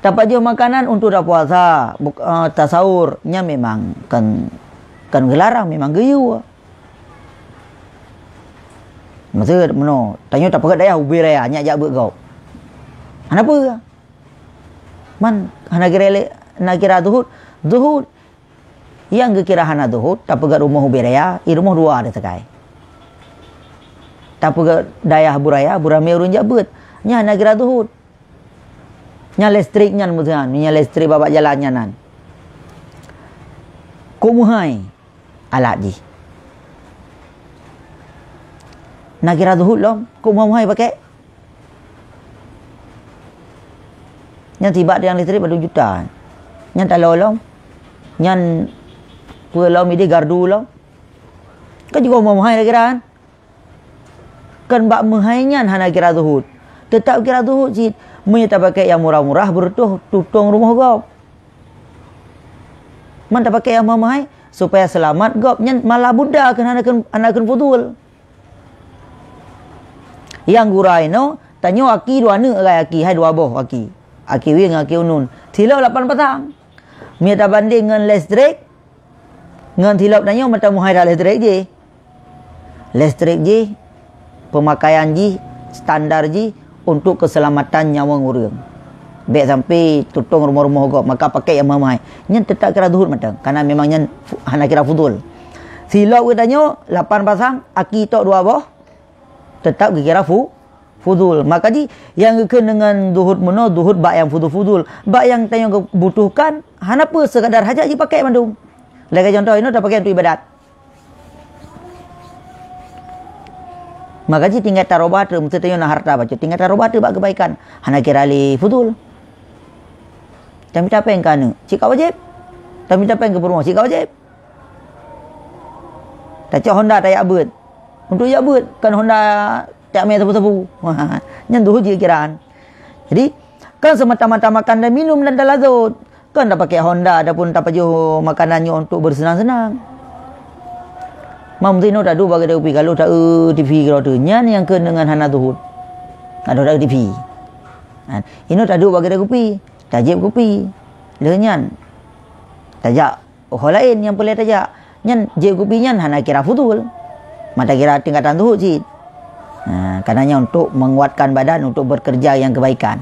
Tapajoh makanan untuk tapuasa, buk-, eh, tasahur, nyan memang kan, kan geularang, memang geuyue. Maksud meunoe, tanyoe tapeugét dayah ubé raya, nyak jak beuet gob. Hana peue. Man, hana kira le-, hana kira zuhud. Zuhud. Nyang geukira hana zuhud, tapeugét rumoh ubé raya, i rumoh dua ada sakai. Tapeugét dayah bu raya, bu ramé ureuëng jak beuet. Nyan hana kira zuhud. Nyan listrik nyan meutuan, nyan listrik babak jalan nyan nan. Kok meuhai alat jih. Na kira zuhud lom, kok meuhai pakek. Nyan sibak tiang listrik padum juta. Nyan talo lom. Nyan peue lom idéh gardu lom. Kan juga meuhai na kira kan? Kan bak meuhai nyan hana kira zuhud. Tetap kira zuhud cit. Meunyoe tapakek nyang murah-murah, beureutoh tutong rumoh gob. Man tapakek nyang meuhai-meuhai, supaya seulamat gob nyan malah buda keu hana keu, hana keu fudul. Nyang gura inoe, tanyoe aki dua aneuk, agai aki, hai dua boh aki. Aki Wing, aki Unun. Silop lapan pasang. Meunyoe tabandeng ngon listrik, ngon silop tanyoe mantong meuhai that listrik jih. Listrik jih, peumakaian jih, standar jih untuk keuseulamatan nyawöng ureuëng. Bék sampai tutong rumoh-rumoh gob, maka pakek nyang meuhai-meuhai. Nyan teutap kira zuhud mantong, karena memang nyan fu-, hana kira fudul. Silop geutanyoe lapan pasang, aki tok dua boh, teutap geukira fu-, fudul. Maka jih, nyang geukheun deungon zuhud meunoe, zuhud bak nyang fudul-fudul. Bak nyang tanyoe geubutuhkan, hana peue, sekadar hajat jipakek mandum. Lagée contoh, inoe tapakek untuk ibadat. Maka jih tinggai taroba teuh, meuseuti tanyoe na harta bacut, tinggai taroba teuh bak keubaikan. Hana kira lé fudul. Tamita péng keu aneuk, cit ka wajéb. Tamita péng keu peurumoh, cit ka wajéb. Tacok honda tajak beuet. Untuk jak beuet, kon honda tajak mé sapu-sapu. Nyan zuhud jih kiraan. Jadi, kon semata-mata makan dan minum dan talazot. Kon tapakek honda ataupun tapajoh makanan nyoe untuk bersenang-senang. Mam tinoe taduek bak keudè kupi, ka lheueh taeu T V keudroe teuh. Nyan nyang kheun deungon hana zuhud. Adoh taeu T V. Ha, inoe taduek bak keudè kupi, tajieb kupi. Lheueh nyan, tajak ho laén nyang peureulée tajak. Nyan jieb kupi nyan hana kira fudul. Mata kira tingkatan zuhud cit. Ha, karena nyan untuk menguatkan badan untuk bekerja yang kebaikan.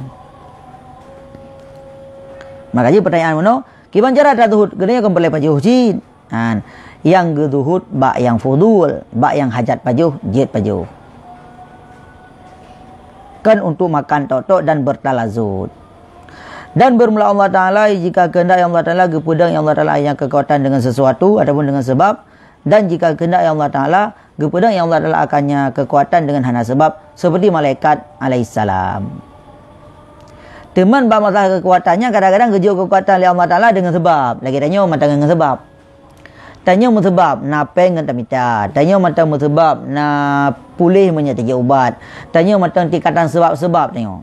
Maka jih pertanyaan meunoe, kiban cara tazuhud, geutanyoe kon peureulée pajoh cit. Ha, nyang geuzuhud bak nyang fudul, bak nyang hajat pajoh, jeuet pajoh. Kon untuk makan tok-tok dan bertalazut. Dan bermula Allah Ta'ala, jika kehendak Allah Ta'ala, geupeudong Allah Ta'ala nyang kekuatan dengan sesuatu ataupun dengan sebab, dan jika kehendak Allah Ta'ala, geupeudong Allah Ta'ala akannya kekuatan dengan hana sebab, seperti malaikat alaihissalam. Teuma bak masalah kekuatan nyan, kadang-kadang geujok kekuatan lé Allah Ta'ala dengan sebab. Lagée tanyoe mantong ngon sebab. Tanyoe meusebab na péng ngon tamita. Tanyoe mantong meusebab na puléh meunyoe tajak ubat. Tanyoe mantong tingkatan sebab-sebab tanyoe.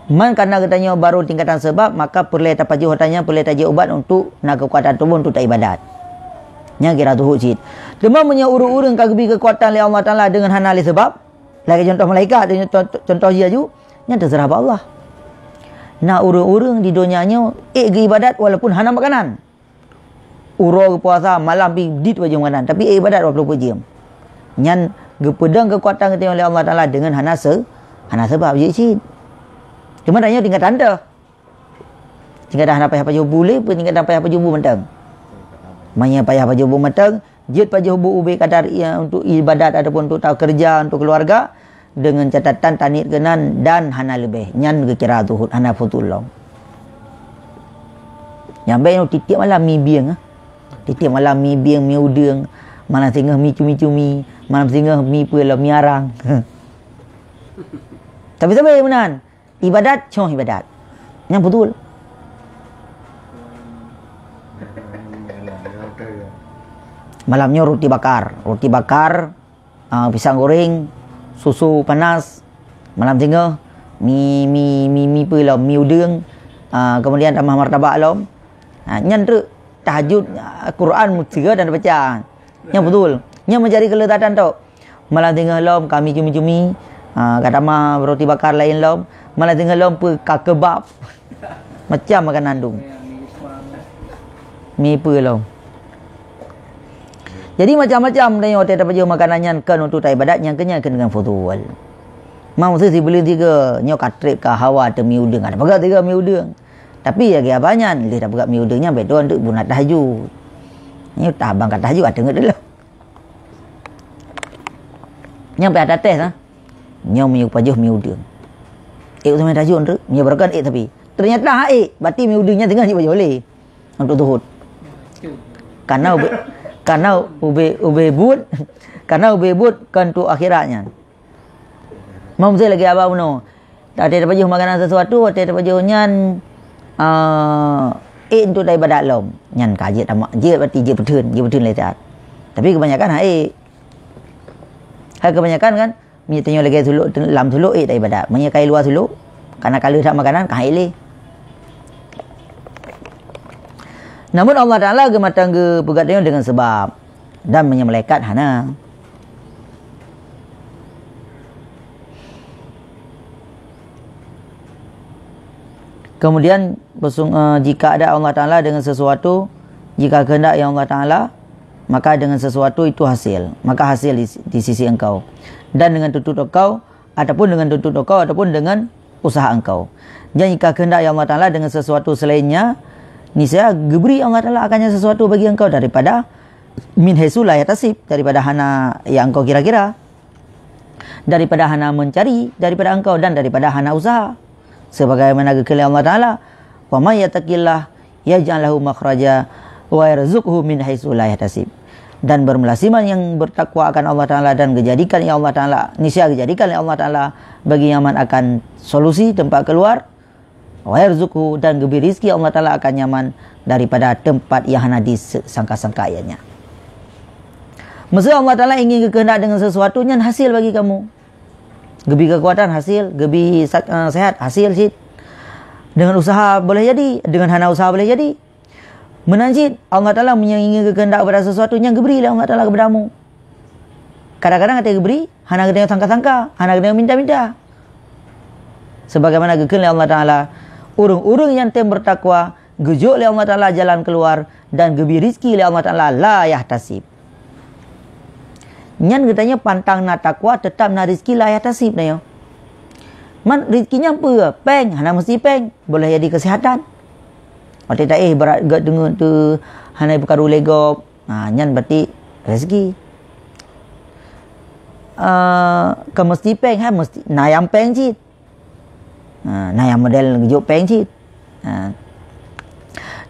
Man karena geutanyoe barô tingkatan sebab, maka peureulée tapajoh tanyoe, peureulée tajak ubat untuk na keukuatan tuboh untuk taibadat. Nyan kira zuhud cit. Teuma meunyoe ureuëng-ureuëng ka geubri keukuatan lé Allah Ta'ala deungon hana lé sebab, lagée contoh malaikat, contoh, contoh jih aju, nyan teuseurah bak Allah. Na ureuëng-ureuëng di donya nyoe ék geuibadat walaupun hana makanan. Uroe geupuasa, malam pi dit bajeuem makanan, tapi ibadat dua puluh empat jeuem. Nyan geupeudong keukuatan geutanyoe lé Allah Ta'ala deungon hana se-, hana seubab jih cit. Cuma tanyoe tingkat tanda. Tingkat hana payah pajoh bu lé, tingkat hana payah pajoh bu mantong. Manya payah pajoh bu mantong, jeuet pajoh bu ubé kadar ia untuk ibadat ataupun untuk takeureuja untuk keuluwarga, deungon catatan taniet keunan dan hana leubeh. Nyan geukira zuhud, hana fudul lom. Nyang bèk nyoe tiep-tiep malam mi bieng, ah. Tiep-tiep malam mi bieng, mi udeueng, malam singoh mi cumi-cumi, malam singoh mi peue lom, mi arang. Tapi sabe meunan, ibadat, cong ibadat. Nyan fudul. Malam nyoe roti bakar, roti bakar, ah, pisang goreng, susu panas, malam singoh, mi, mi, mi, mi peue lom, mi udeueng, ah, kemudian tamah martabak lom. Ha, nyan treuk tahajud, ah, Quran meusigoe dan baca. Nyan beutôi. Nyan mencari kelezatan tok. Malam singoh lom ka mi cumi-cumi, ah, ka tamah roti bakar laén lom. Malam singoh lom peue ka kebab. Macam makanan tu. Mi peue lom. Jadi macam-macam tanyoe watée tapajoh makanan nyan kon untuk taibadat nyang keunyan keu dengan fudul. Mau si sibuleuen tiga nyoe ka treb ka hawa teu mi udeueng, ada peugah tiga mi udeueng. Tapi lagée abah nyan, lheueh tapeugah mi udeueng nyan beutôi untuk bunat tahajud. Nyoe tabang ka tahajud ada ngeut dulu. Nyang payah tates, ha. Nyoe meunyoe pajoh mi udeueng. Eh, usah main tajuk tu, meunyoe beureukan eh tapi. Ternyata ha eh, berarti mi udeueng nyan teungoh jipajoh lé. Untuk zuhud. Karena ubé, karena ubé, ubé buet, karena ubé buet kan tu akhirat nyan. Mam lagée abah bunoe. Watée tapajoh makanan sesuatu, watée tapajoh nyan, ah, eh, untuk ibadat lom. Nyan ka jeuet tamak, jeuet berarti jeuet peutheun, jeuet peutheun lé saat. Tapi kebanyakan ha eh. Hai kebanyakan kan, meunyoe tanyoe lagée sulok, lam sulok eh taibadat. Meunyoe kai luwa sulok, kana ka lheueh that makanan, ka hai lé. Namun Allah Taala geumatang geupeugah tanyoe dengan sebab. Dan meunyoe malaikat hana. Kemudian, bersung-, eh, jika ada Allah Taala dengan sesuatu, jika kehendak ya Allah Taala, maka dengan sesuatu itu hasil, maka hasil di, di sisi engkau. Dan dengan tuntut engkau, ataupun dengan tuntut engkau, ataupun dengan usaha engkau. Dan jika kehendak ya Allah Taala dengan sesuatu selainnya, niscaya geubri Allah Taala akannya sesuatu bagi engkau daripada min haitsu la yahtasib, daripada hana yang engkau kira-kira. Daripada hana mencari daripada engkau dan daripada hana usaha. Sebagaimana geukheun lé Allah Taala, "Wa may yattaqillaha yaj'al lahu makhraja wa yarzuqhu min haitsu la yahtasib." Dan bermula siman yang bertakwa akan Allah Taala dan gejadikan ya Allah Taala, niscaya gejadikan ya Allah Taala bagi nyaman akan solusi tempat keluar. Wa yarzuqhu, dan geubri rizki Allah Taala akan nyaman daripada tempat yang hana disangka-sangka ianya. Meuseu Allah Taala ingin geukeuheundak dengan sesuatu nyan hasil bagi kamu. Geubri kekuatan hasil, geubri sa-, eh, sehat hasil cit. Dengan usaha boleh jadi, dengan hana usaha boleh jadi. Meunan cit, Allah Taala meunyoe ingin geukeuheundak pada sesuatu nyan geubri lé Allah Taala keupada kamu. Kadang-kadang até geubri, hana geutanyoe sangka-sangka, hana geutanyoe minta-minta. Sebagaimana geukheun lé Allah Taala, ureuëng-ureuëng nyang tem bertakwa, geujok lé Allah Taala jalan keluar dan geubri rizki lé Allah Taala la yahtasib. Nyan geutanyoe pantang na takwa, teutap na rizki la yahtasib tanyoe. Man rizki nyan peue? Péng, hana meusti péng, boleh jadi kesehatan. Watée taéh brat gét deungon teu hana peukaru lé gob, ha, nyan berarti rezeki. Eh, ka meusti péng, ha, meusti na nyang péng cit. Ha, na nyang model geujok péng cit. Ha.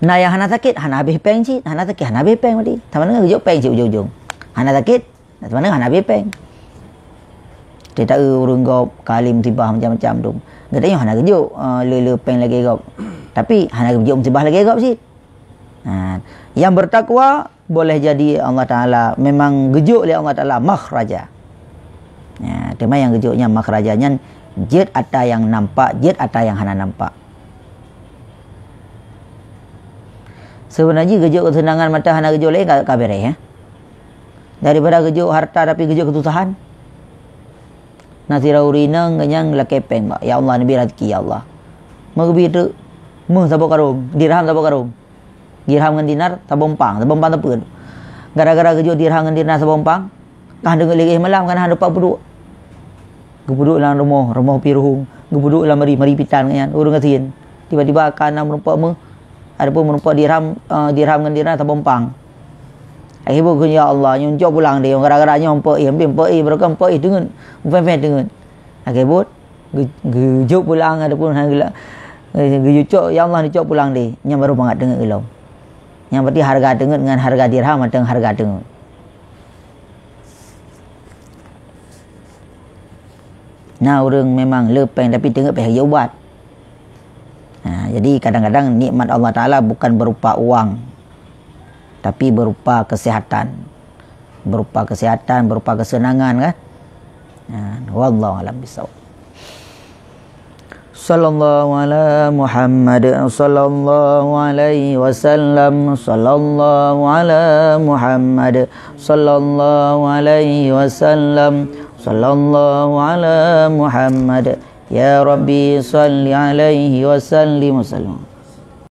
Na nyang hana sakét, hana habéh péng cit, hana sakét, hana habéh péng berarti. Sama dengan geujok péng cit ujong-ujong. Hana sakét, sama dengan hana habéh péng. Teuta ureuëng gob kali musibah macam-macam tu. Geutanyoe hana geujok, eh, le-le péng lagée gob. Tapi hana geujok musibah lagée gob cit. Ha, yang bertakwa boleh jadi Allah Taala memang geujok lé Allah Taala makhraja. Ya, teuma yang geujok nyan makhraja nyan jeuet ata yang nampak, jeuet ata yang hana nampak. Sebenarnya geujok keuseunangan mata hana geujok lain ka, ka beres, ya. Daripada geujok harta tapi geujok keususahan. Na sidroe ureuëng inong geunyang lakée péng bak, "Ya Allah, neubi raseuki, ya Allah." Meugeubri teuk, meuh saboh karong, dirham saboh karong. Dirham ngon dinar saboh umpang, saboh umpang teupeu. Gara-gara geujok dirham ngon dinar saboh umpang, kah deungon lagée malam kana hana teumpat peuduek. Geupeuduek lam rumoh, rumoh piruhong, geupeuduek lam mari, mari pitan nyan, ureuëng gasien. Tiba-tiba ka na meurumpok meuh, adapun meurumpok dirham, eh, dirham ngon dinar saboh umpang. Akhé buet kheun, "Ya Allah, nyoe cok pulang deh, gara-gara nyoe eumpeue, eumpeue, berkah eumpeue teungeut, eumpeue teungeut." Akhé buet, geu-, geujok pulang ataupun hana geula-, eh, geujok, "Ya Allah, neucok pulang deh." Nyan baru mangat teungeut ilom. Nyan berarti hareuga teungeut ngon hareuga dirham atau hareuga teungeut. Na ureuëng memang le péng tapi teungeut payah geujok ubat. Ha, jadi kadang-kadang nikmat Allah Taala bukan berupa uang, tapi berupa kesehatan, berupa kesehatan, berupa kesenangan, kan? Nah, wallahu a'lam bishawab. Sallallahu ala Muhammad, sallallahu alaihi wasallam, sallallahu ala Muhammad, sallallahu alaihi wasallam, sallallahu ala Muhammad. Ya Rabbi, salli alaihi wa sallim wa sallim.